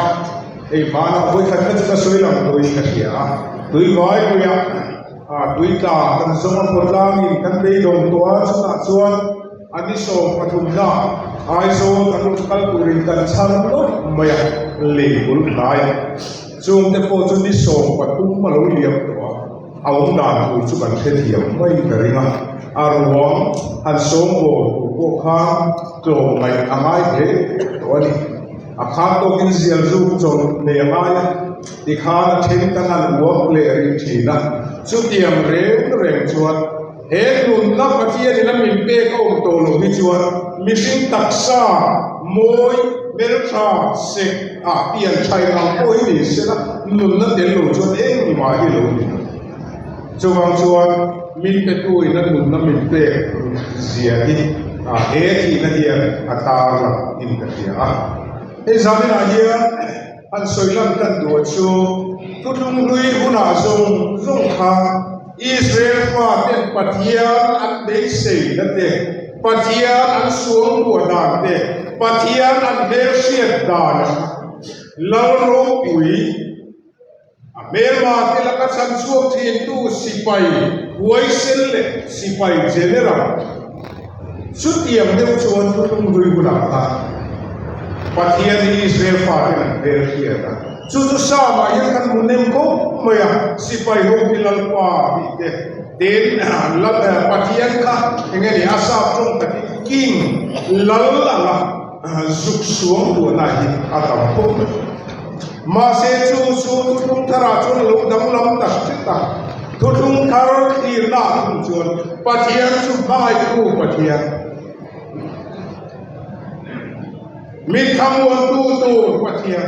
Hei hmanah vawikhat kha chu ka sawi lang tawhin ka hria a, tui vai puiah tui tla kan zawng a khawtlangin kan beidawng tawh a, chutah chuan a ni 30 na Aizawl kan rawn kal turin kan chhar nawlh mai a, lei bul hnai a. Chungte pawh chu ni 13 a lo liam tawh a, a awm dan tur chu kan hrethiam mai ka ring a. A ruang han sawngbawl tur pawh khan tlawmngaih a ngai hle tawh a ni. A khan tawkin zial zuk chawlh nei a ngai a, tikhan a then kan han uap leh rih thin a. Chutiang reng reng chuan he nunna Pathianin a min pek a awm tawh loh hi chuan mihring taksa mawi, hmeltha, sek ah pian tha eng ang pawh hi ni sela nunna tel lo chuan engmah hi lo ni lo. Chuvang chuan min petuin a nunna min pek zia hi he thihna hian a tar lang in ka hria a. Hei zaninah hian han sawi lan kan duh chu thuthlung hlui hunah zawng zawng kha Israel faten Pathian an beiseina te, Pathian an suangkuah dan te, Pathian an hmelhriat dan a Lal ropui, A hmelma te laka chhan chhuak thintu sipai huaisen leh sipai general chutiang deuh chuan thuthlung hlui hunah khan Pathian hi Israel faten an hmel hriat a. Chu chu Psalm-ah hian kan hmu nem khawp mai a, sipai ho hi Lalpa tih te, tin Pathian kha eng nge ni a sap tawng takin King, Lal anga zuk suang duahna hi a tam khawp mai. Mahse chu chu thuthlung tharah chuan a lo danglam ta hret a, thuthlung thar thlirna ah thung chuan Pathian chu hmangaihtu Pathian, min thlamuantu tur Pathian,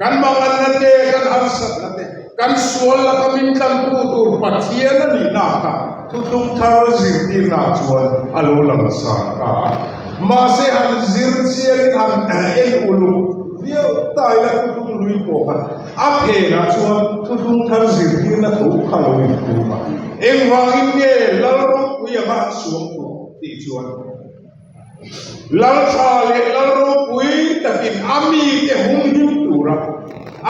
kan manganna te, kan harsatna te, kan sual laka min tlantu tur Pathian a nihna kha thuthlung thar zirtirna ah chuan a lo lang sang ta a. Mahse han zir chiangin han en uluk Viau ta ila thuthlung lui pawh kha a phenah chuan thuthlung thar zirtirna tho kha lo inphum a. Engvangin nge Lal ropui anga an suang tur tih chuan Lal tha leh Lal ropui takin a mite hum him tura,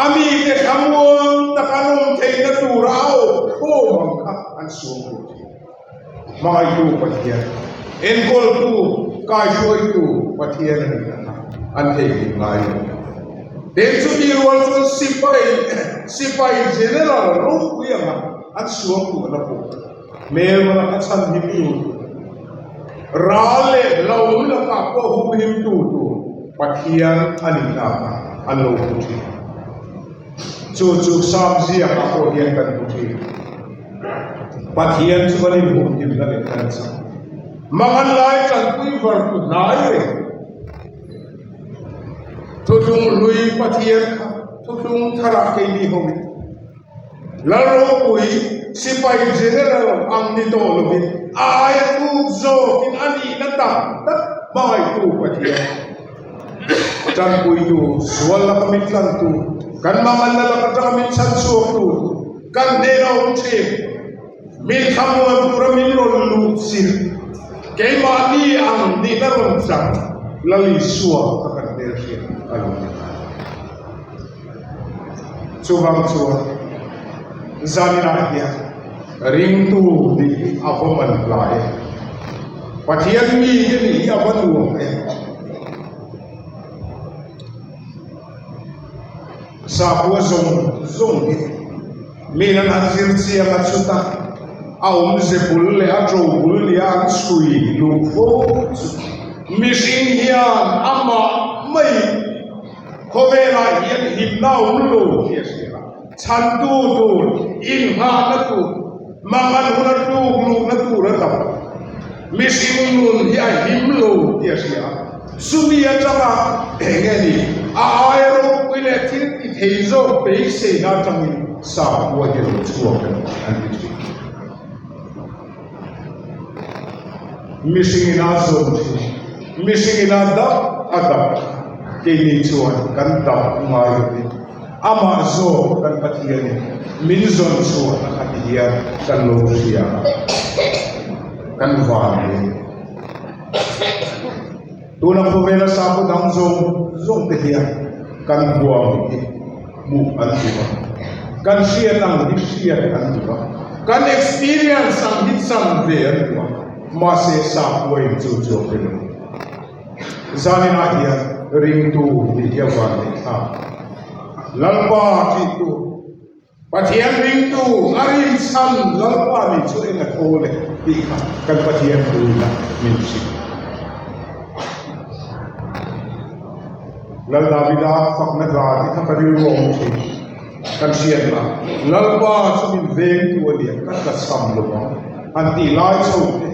a mite thlamuang taka an awm theihna tura a awp khawm ang kha an suang tur thin. Hmangaihtu Pathian, enkawltu, kaihruaitu Pathian a nih kha an theihnghilh ngai lo. Tin, chuti rual chuan sipai, sipai general ropui anga an suangtuahna pawh hmel malaka chhan himtu tur, ral leh lo lakah pawh humhimtu tur Pathian a nih na kha an lo hmu thin. Chu chu Sam ziakah pawh hian kan hmu thin. Pathian chu kan inhumhimna leh kan chak. Mangan lai tanpui var tu hnai reng. Thuthlung hlui Pathian kha thuthlung tharah keini hoin Lal ropui sipai general ang ni tawh lovin a aia thuk zawkin a nihna tak tak hmangaihtu Pathian. Tanpuitu, sual laka min tlantu, kan manganna laka atanga min chhan chhuaktu, kan hnena awm thin, min thlamuan tura min rawn luh chilh, keimahni ang nihna rawn chang Lal Isua kha kan hmelhriat a lo ni. Chuvang chuan zaninah hian ringtu nih hi a va man hla e. Pathian mite nih hi a va nuam e. Sakhua zawng zawng hi mi an han zir chiang a chuta a awmze bul leh a to bul nia an chhui luh fo chu mihring hian amah mai Khawvelah hian himna a awm lo tih a hria a, chhantu tur, inghahna tur, mangan huna tluk luhna tur a tam. Mihring nun hi a him lo tih a hria a, chumi atanga eng nge ni a aia ropui leh thil ti thei zawk beiseina atangin sakhua hi a lo chhuak emaw an ti thin. Mihring ina zawm thin, mihring ina dap a dap, keini chuan kan dap ngai lovin amah zawk kan Pathianin min zawn chhuah a kha ti hian kan lo hria a, kan van hle. Tuna khawvela sakhaw dang zawng zawng te hian kan huam hi hmuh an duh a, kan hriat ang hi hriat an duh a, kan experience ang hi chan ve an duh a, mahse sakhua in chu chu a pe lo. Zaninah hian ringtu nih hi a van neih thlak. Lalpa tih tu Pathian ringtu a rinchhan Lalpa nih chu eng a thaw le tih kha kan Pathian thuina min hrilh. Lal Davida fakna hla te kha ka rilru a awm thin. Kan hriat la, Lalpa chu min vengtu a nia, ka tlachham lo ang han tih lai chho te,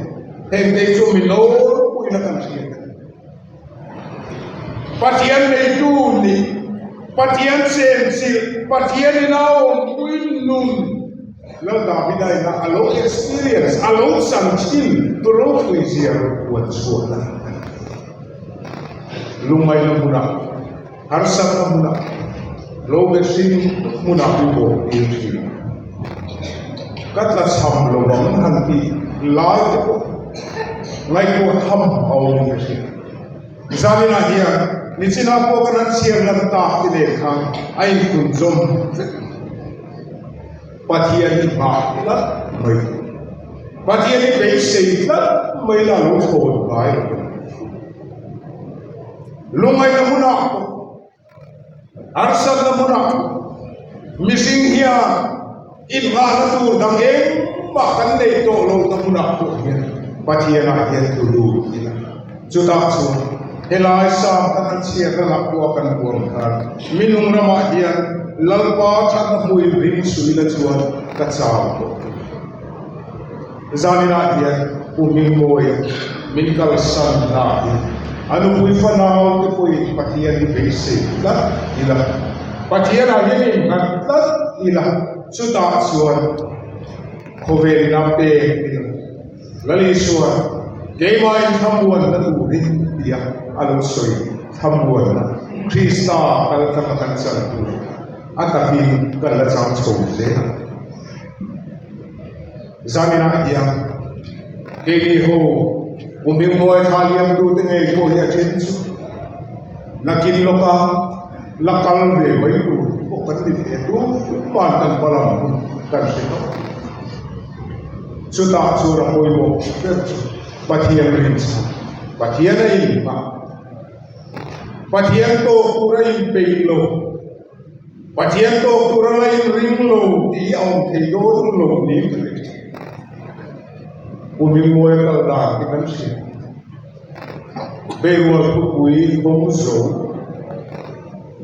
heng te chu mi nawlpuina kan hriat a ni. Pathian neitu nih, Pathian chenchilh, Pathian ina awmpui nun Lal Davida ina a lo experience, a lo chan thin ropui zia rawn puan chhuah a ni. Lungngaihna hmunah, harsatna hmunah, lo be hring hmunah mi bawk tir thin. Ka tlachham lo ang han tih lai te pawh ngaihtuah tham a awm ka hria. Zaninah hian nichinah pawh kan han chhiar lan tak te nen khan a intunzawm vek. Pathian hi nghah tlat mai tur. Pathian hi beisei tlat mai la lo thawn ngai lo a ni. Lungngaihna hmunah pawh, harsatna hmunah pawh mihring hian inghahna tur dang engmah kan nei tawh lohna hmunah pawh hian Pathianah hian thu lut ila. Chutah chuan helai sam kan han chhiarna lah pawh a kan huam khan minung ramah hian Lalpa thatna hmuin ring suila chuan ka chau tawh tur. Zaninah hian Pu Hmingmawia min kalsan hna hi a nupui fanau te pawhin Pathian hi beisei tlat ila, Pathianah hian innghat tlat ila, chutah chuan khawvel ina pek ila. Lal Isua, Keimahin thlamuanna turin tia a lo sawi thlamuanna Krista kal tlanga kan chan tur a takin kan la chang chho zel ang. Zaninah hian keini ho kum hmingmawi thla liamtute ngei pawh hi a then chu nakin lawka la kal ve mai tur pawh kan ni ve tum man kan hmalam hun kan hre tawh. Chutah chuan a pawimawh ber chu Pathian rinchhan, Pathian a inhmah, Pathian tawk tur a inpeih lo, Pathian tawk tur a la inring lo tih hi a awm thei dawn lo niin ka hre thin. Pu Hmingmawia kal dan hi kan hria. Beirual thupui kawng zo.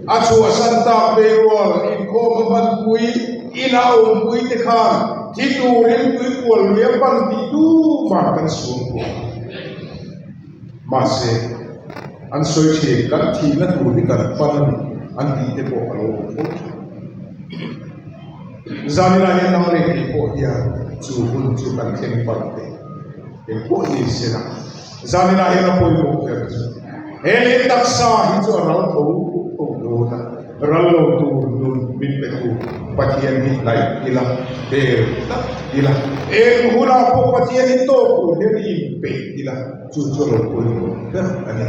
A chhuahsan tak beirual inkhawm a hmanpui ina awmpui te khan thi turin tuikual lui a pan tih tumah kan suam kual. Mahse, an sawi thin kan thihna tur hi kan pan a ni an tih te pawh a lo awm fo thin. Zaninah hian nang leh kei pawh hian chu hun chu kan thleng palh teh. Eng pawh ni se la, zaninah hian a pawimawh ber chu he lei taksa hi chu a ral tho tho dawn a, ral lo tur nun min pe tu Pathian hi hnaih ila, bel tlat ila, eng hunah pawh Pathian hi tawk tur hian i inpeih ila, chu chu a lo pawimawh ber a ni.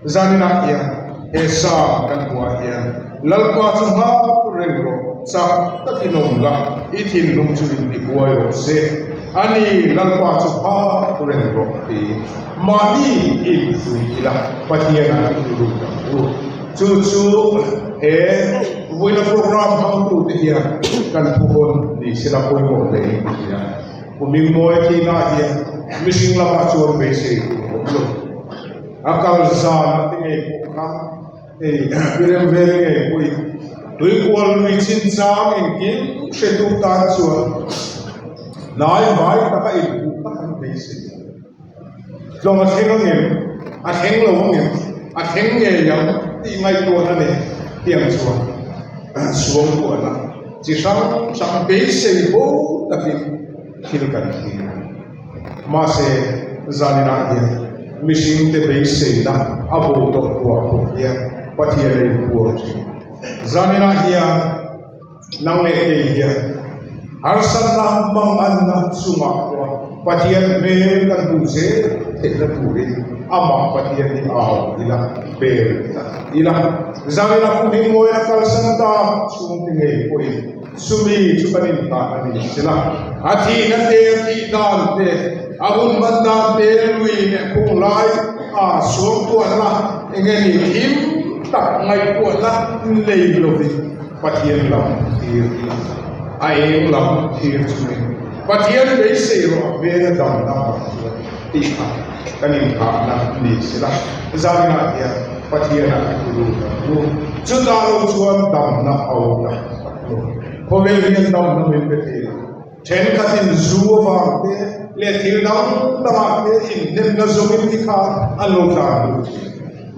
Zaninah hian he Psalm kan hmuhah hian Lalpa chu nghak reng rawh, chak takin awm la, i thinlung chu intibuai rawh se. A ni, Lalpa chu nghak reng rawh tiin mahni infuih ila Pathianah i lut ang u. Chu chu he vuina program hmangtute hian kan thuhawn ni sela pawimawh hle in ka hria. Pu Mingmawi thihna hian mihring lamah chuan beisei tur a awm lo. A kal zan a ti ngei pawh kha hei Pirem vel ngei pawhin tuikual lui chinchang engkim hretu tan chuan hnai hmai taka inhmuh tak an beisei a. Tlawng a thleng angem? A thleng lo angem? A thleng ngei ang tih ngaihtuahna nei tiang chuan suangtuahna chi hrang hrang beisei bo takin thil kan thlir a. Mahse, zaninah hian mihringte beiseina a bo tawh hnuah pawh hian Pathian a inpuang thin. Zaninah hian nang leh kei hian harsatna manganna chungah pawh Pathian hmel kan hmuh zel theihna turin amah Pathian hi au ila, bel ila. Zaninah pu Hmingmawia kalsan ta chhungte ngei pawhin Chumi chu kan inhah a ni sela, a thihna te, a thih dan te, a hun hman dan te, lui leh phung lai a suangtuahna eng nge ni thim tak ngaihtuahna nei lovin. Pathian lam thlir ila, a eng lam thlir chungin Pathian beisei rawh a hmel a damna vang chuan tih kha kan inghahna ni sela, zaninah hian Pathianah i thu lut ang u. Chutah lo chuan damna a awm tak tak lo. Khawvel hian damna min pe thei lo. Thenkhatin zu avang te leh thil dang dangah te inhnemna zawngin ti kha an lo tlan duh thin.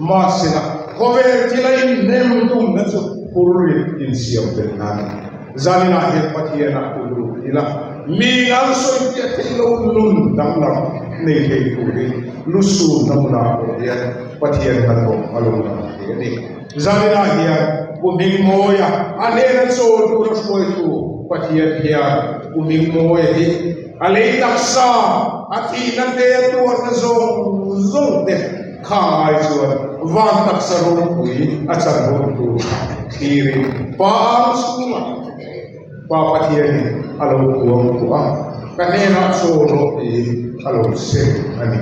Mahsela, khawvel thila inhnem tumna chu phurrit insiam tel nan a ni. Zaninah hian Pathianah tu lut ila, mi an sawifiah theih lo nun danglam nei thei turin lusun na hmunah pawh hian Pathian hnathawk a lo lang thei a ni. Zaninah hian Pu Hmingmawia a hnena chawl tura hruaitu Pathian hian Pu Hmingmawia hi a lei taksa a thihna te a tuarna zawng zawng te kha ngai chuan van taksa ropui a chan hun tur thlirin Pa ang chhungah Pa Pathianin a lo kuang tawh a, ka hnenah chawl rawh tiin a lo sem a ni.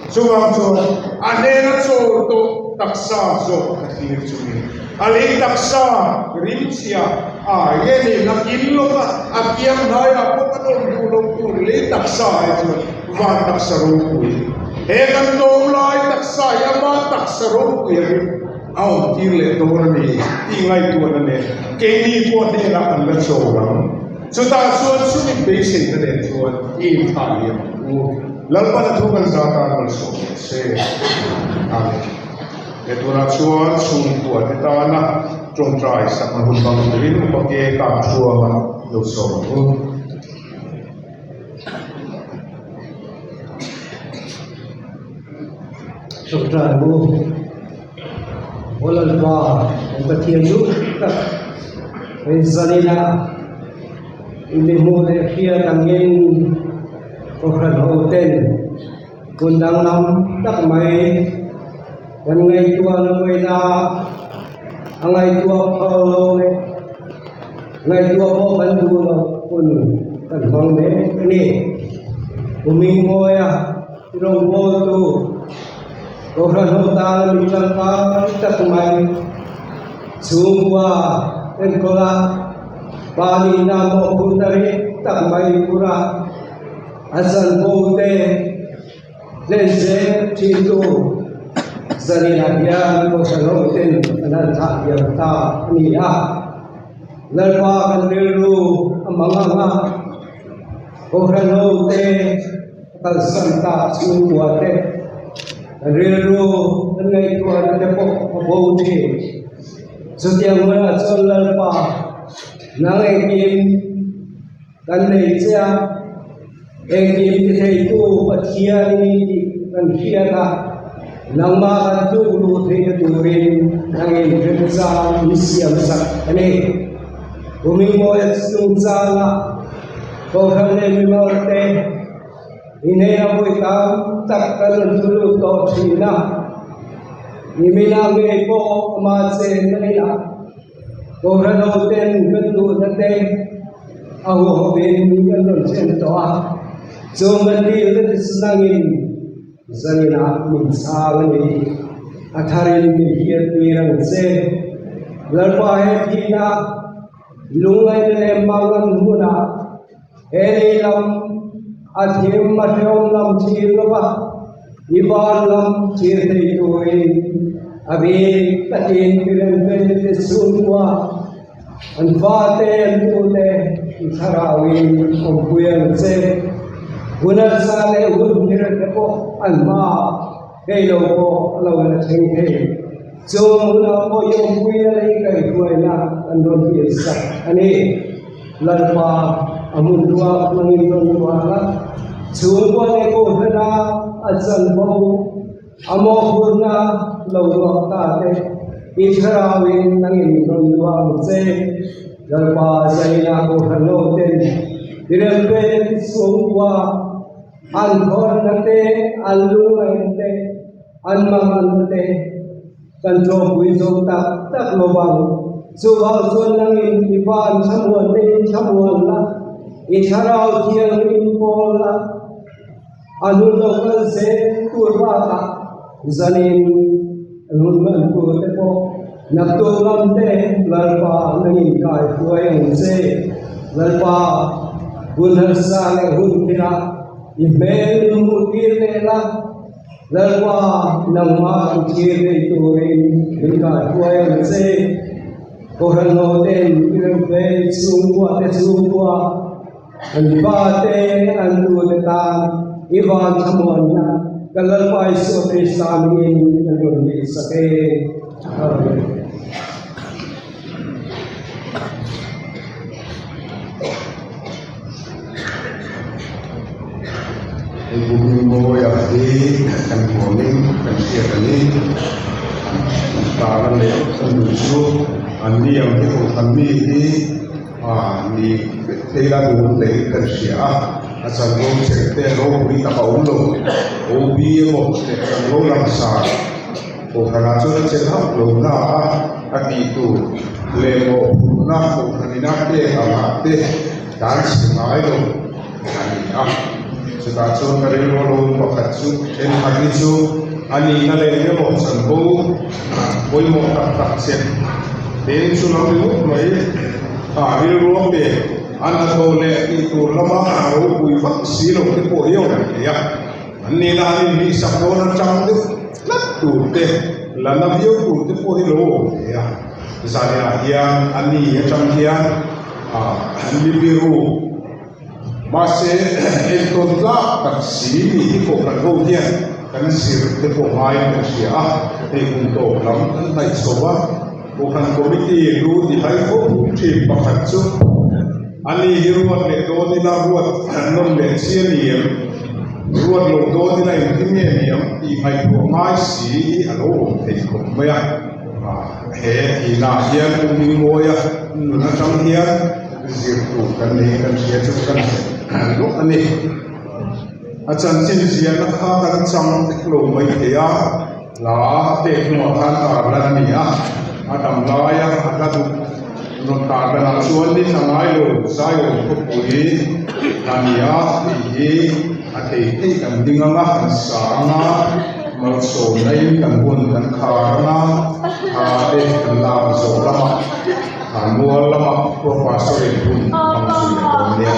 Chuvang chuan a hnena chawl tawh taksa zawk ka thlir chungin a lei taksa rimchhia a nge ni nakin lawka a kiang hnaiah pawh kan awm duh lo tur lei taksa ai chuan van taksa ropui he kan tlawm lai taksa hi ama taksa ropui a rim a awm tir leh dawn a ni tih ngaihtuahna nen keini pawh hnenah kan la chawl ang. Chutah chuan chumi beiseina nen chuan i inthah liam ang u. Lalpan a thu kan zah tan malsawm rawh se. Amen. He tunah chuan chhungkua te tana tawngtai sakna hun hmang turin Upa Ke Kap Thuama lo sawm ang u. Tawngtai mu Aw Lalpa kan Pathian duh tak hei zanina i mi hmuh leh hriat angin Kohhran ho ten hun danglam tak mai kan ngaihtuah na vawiina a ngaihtuah phal lo leh ngaihtuah pawh kan duh loh hun kan hmang mek a ni. Kum Mingmawia rawngbawltu Kohhran ho tana mi tangkai tak mai chhungkua enkawla pa nihna mawhphurhna rih tak mai tura a chanvo te hlen zel thintu zaninah hian Kohhran ho ten an han thlah diam ta a ni a. Lalpa kan rilru a mang ang a, Kohhran ho te a kalsan tak chhungkua te kan rilru kan ngaihtuahna te pawh a bo thin. Chutiang hunah chuan Lalpa nang engkim kan nei che a, engkim ti theitu Pathian i ni tih kan hriat a, nangmah kan tluk luh theihna turin nangin remchang min siam sak a ni. Kumingmawia chungchanga Kohhran leh mimal te inneihna vawi tam tak kan rawn thu lut tawh thin a, nimina ngei pawh ama chenna inah Kohhran ho ten kan duhna te a huhawin kan rawn thlen tawh a, chung kan dilna te chu nangin zaninah min chhang a ni. A tharin min hiattir ang che. Lalpa he thihna lungngaihna leh mangan hmunah he lei lam a thim a hrehawm lam thlir lova i ban lam thlir thei turin a bik takin pirem velte chhungkua an fate an nute i thlarauin awmpui ang che. Hun harsa leh hun hlir te pawh an hmaah hei lo pawh a lo la thleng thei. Chung hunah pawh i awmpuina leh i kaihhruaina an rawn hlir sak a ni. Lalpa a hmun ruak hmangin rawn rual a, chhungkua leh kohhrana a chanvo a mawhphurhna lo ruak ta te i thlarauin nangin rawn luah ang che. Lalpa zaina kohhran lo ten i rempe ti chhungkua an thawrna te, an lungngaihna te, an manganna te kan tlawmpui zo tak tak lo vang. Chuvang chuan nangin i van thlamuan te in thlamuan la, i thlarau thianghlim pawl la, a nun lo kal zel tur bakah zanin a nun hman tur te pawh. Naktuk lam te Lalpa nang in kai hruai ang che. Lalpa, hun harsa leh hun thila i hmel min hmuh tir leh la. Lalpa, nangmah i thlir nei turin min kai hruai ang che. Kohhran ho ten i remfe i chhungkua te chhungkua, an pa te an nu te tan i van thlamuanna kan Lalpa Isua Krista hmingin kan rawn nih sak e. Amen. Hei Pu Hmingmawia hi kan huamin kan hriat a ni. Tana leh ka nu chu an ni ang hi kohhran mi hi ni vek thei la duh leh kan hria a, a chanvo chek te ropui tak a awm lo. OB emaw leh chanvo langsar kohhranah chuan a che hauh lo na a, a tih tur leh mawhphurhna kohhran ina pek angah te dan chhe ngai lo a ni a. Chutah chuan ka rilru lo pakhat chu thenkhat hi chu a nihna leh emaw chanvo pawimawh tak tak che peng chu lo ni ngawt mai. A rilru a pe a hnathawh leh tih tur lama ropui vak si lo te pawh hi a awm thei a. An nihna an inhlihsak dawn atang deuh tlat tur te, la na viau tur te pawh hi lo awm thei a. Zanah hian a ni atang hian an mi biru. Mahse, entawn tlak tak si ni hi kohhran ho hian kan zir te pawh ngaiin kan hria a, hei kum tawp lam kan hnaih chho a, kohhran committee lu ti hai fo thin pakhat chu a ni hi ruat leh dawn ila ruat an nawm leh chi a ni em, ruat lo dawn ila engtin nge ni ang tih ngaihtuah ngai si hi a lo awm thei khawp mai a, he tihnaah hian Pu Hmingmawia nun atang hian Zir tur kan nei kan hria chu kan hre lawk a ni. A chanchin ziahna kha kan chang vek lo mai thei a, hla pek hnungah khan tar lan a ni a, a dam laia a hla duh rawn tar lanah chuan ni tla ngai lo Zion khawpui a ni a tih hi a thei thei kan ding ang a, kan sa ang a, malsawmnain kan hun kan khar ang a, thla te kan lak zawh lamah. Mual lamah pawh pastor in hun hmang zui a dawn nia.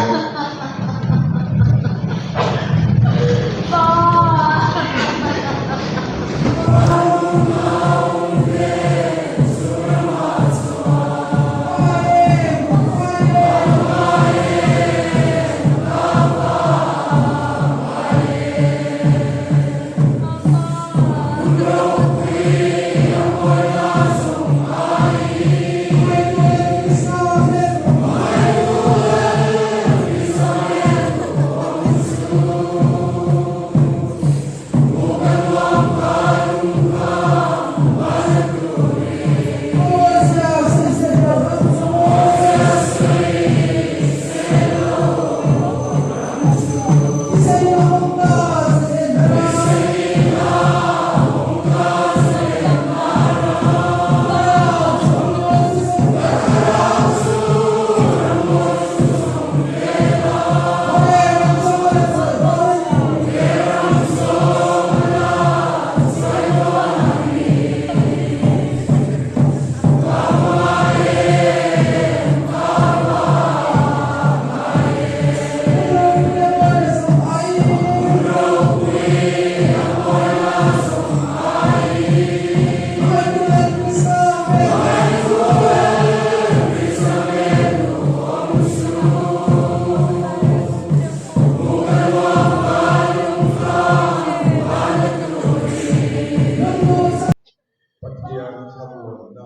Pathian thlamuanna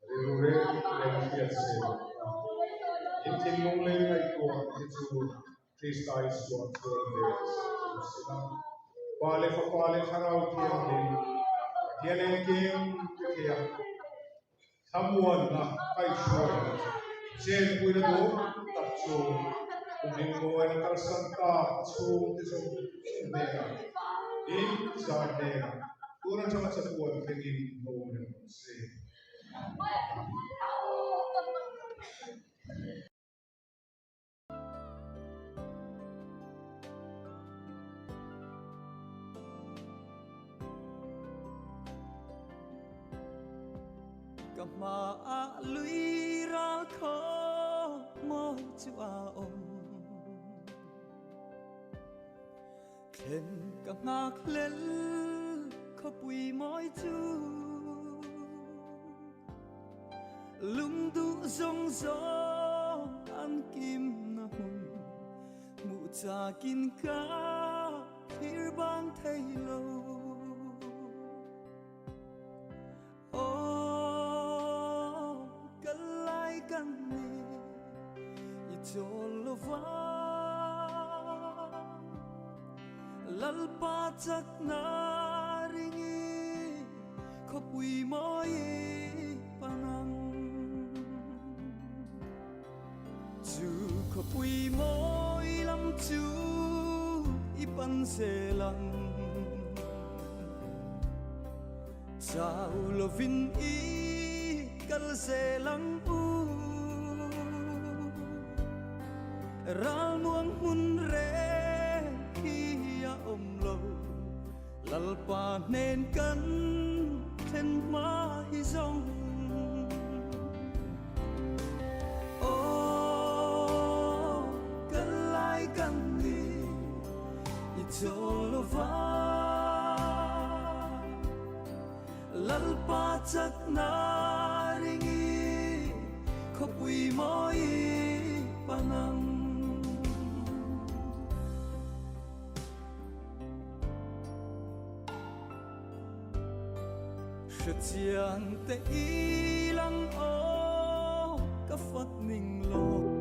rilru reng reng hriat se lohna in thinlung lei ngaihtuah te chu Krista Isua chuan ve sak chu si la. Pa leh Fapa leh Thlarau Thianghlim Pathian engkim ti thei a, thlamuanna kaihhruaina chu chenpuina duh tak chu Pu Hmingmawina kalsan tak chhungte zawng hnenah in zar hnenah tun atanga chatuan thlengin hlawm reng rawh se. Ka hmaah lui ral khaw mawi chu a awm. Thlen ka nghak hlel khawpui mawi chu. Lung duh zawng zawng an kim na hmun hmuh chakin ka thlir bang thei lo. Aw kal lai kan ni i chawl lo va Lalpa chakna ringi khawpui mawi panang Chu khawpui mawi lam chu i pan zel ang. Chau lovin i kal zel ang u. Ral muang hmun reng khi a awm lo. Lalpa hnen kan thlen hma hi zawng. Aw, kal lai kan ni i chawl lo va. Lalpa chakna ringi khawpui mawi panang. Hrechiang te i lang aw ka fat ning lo.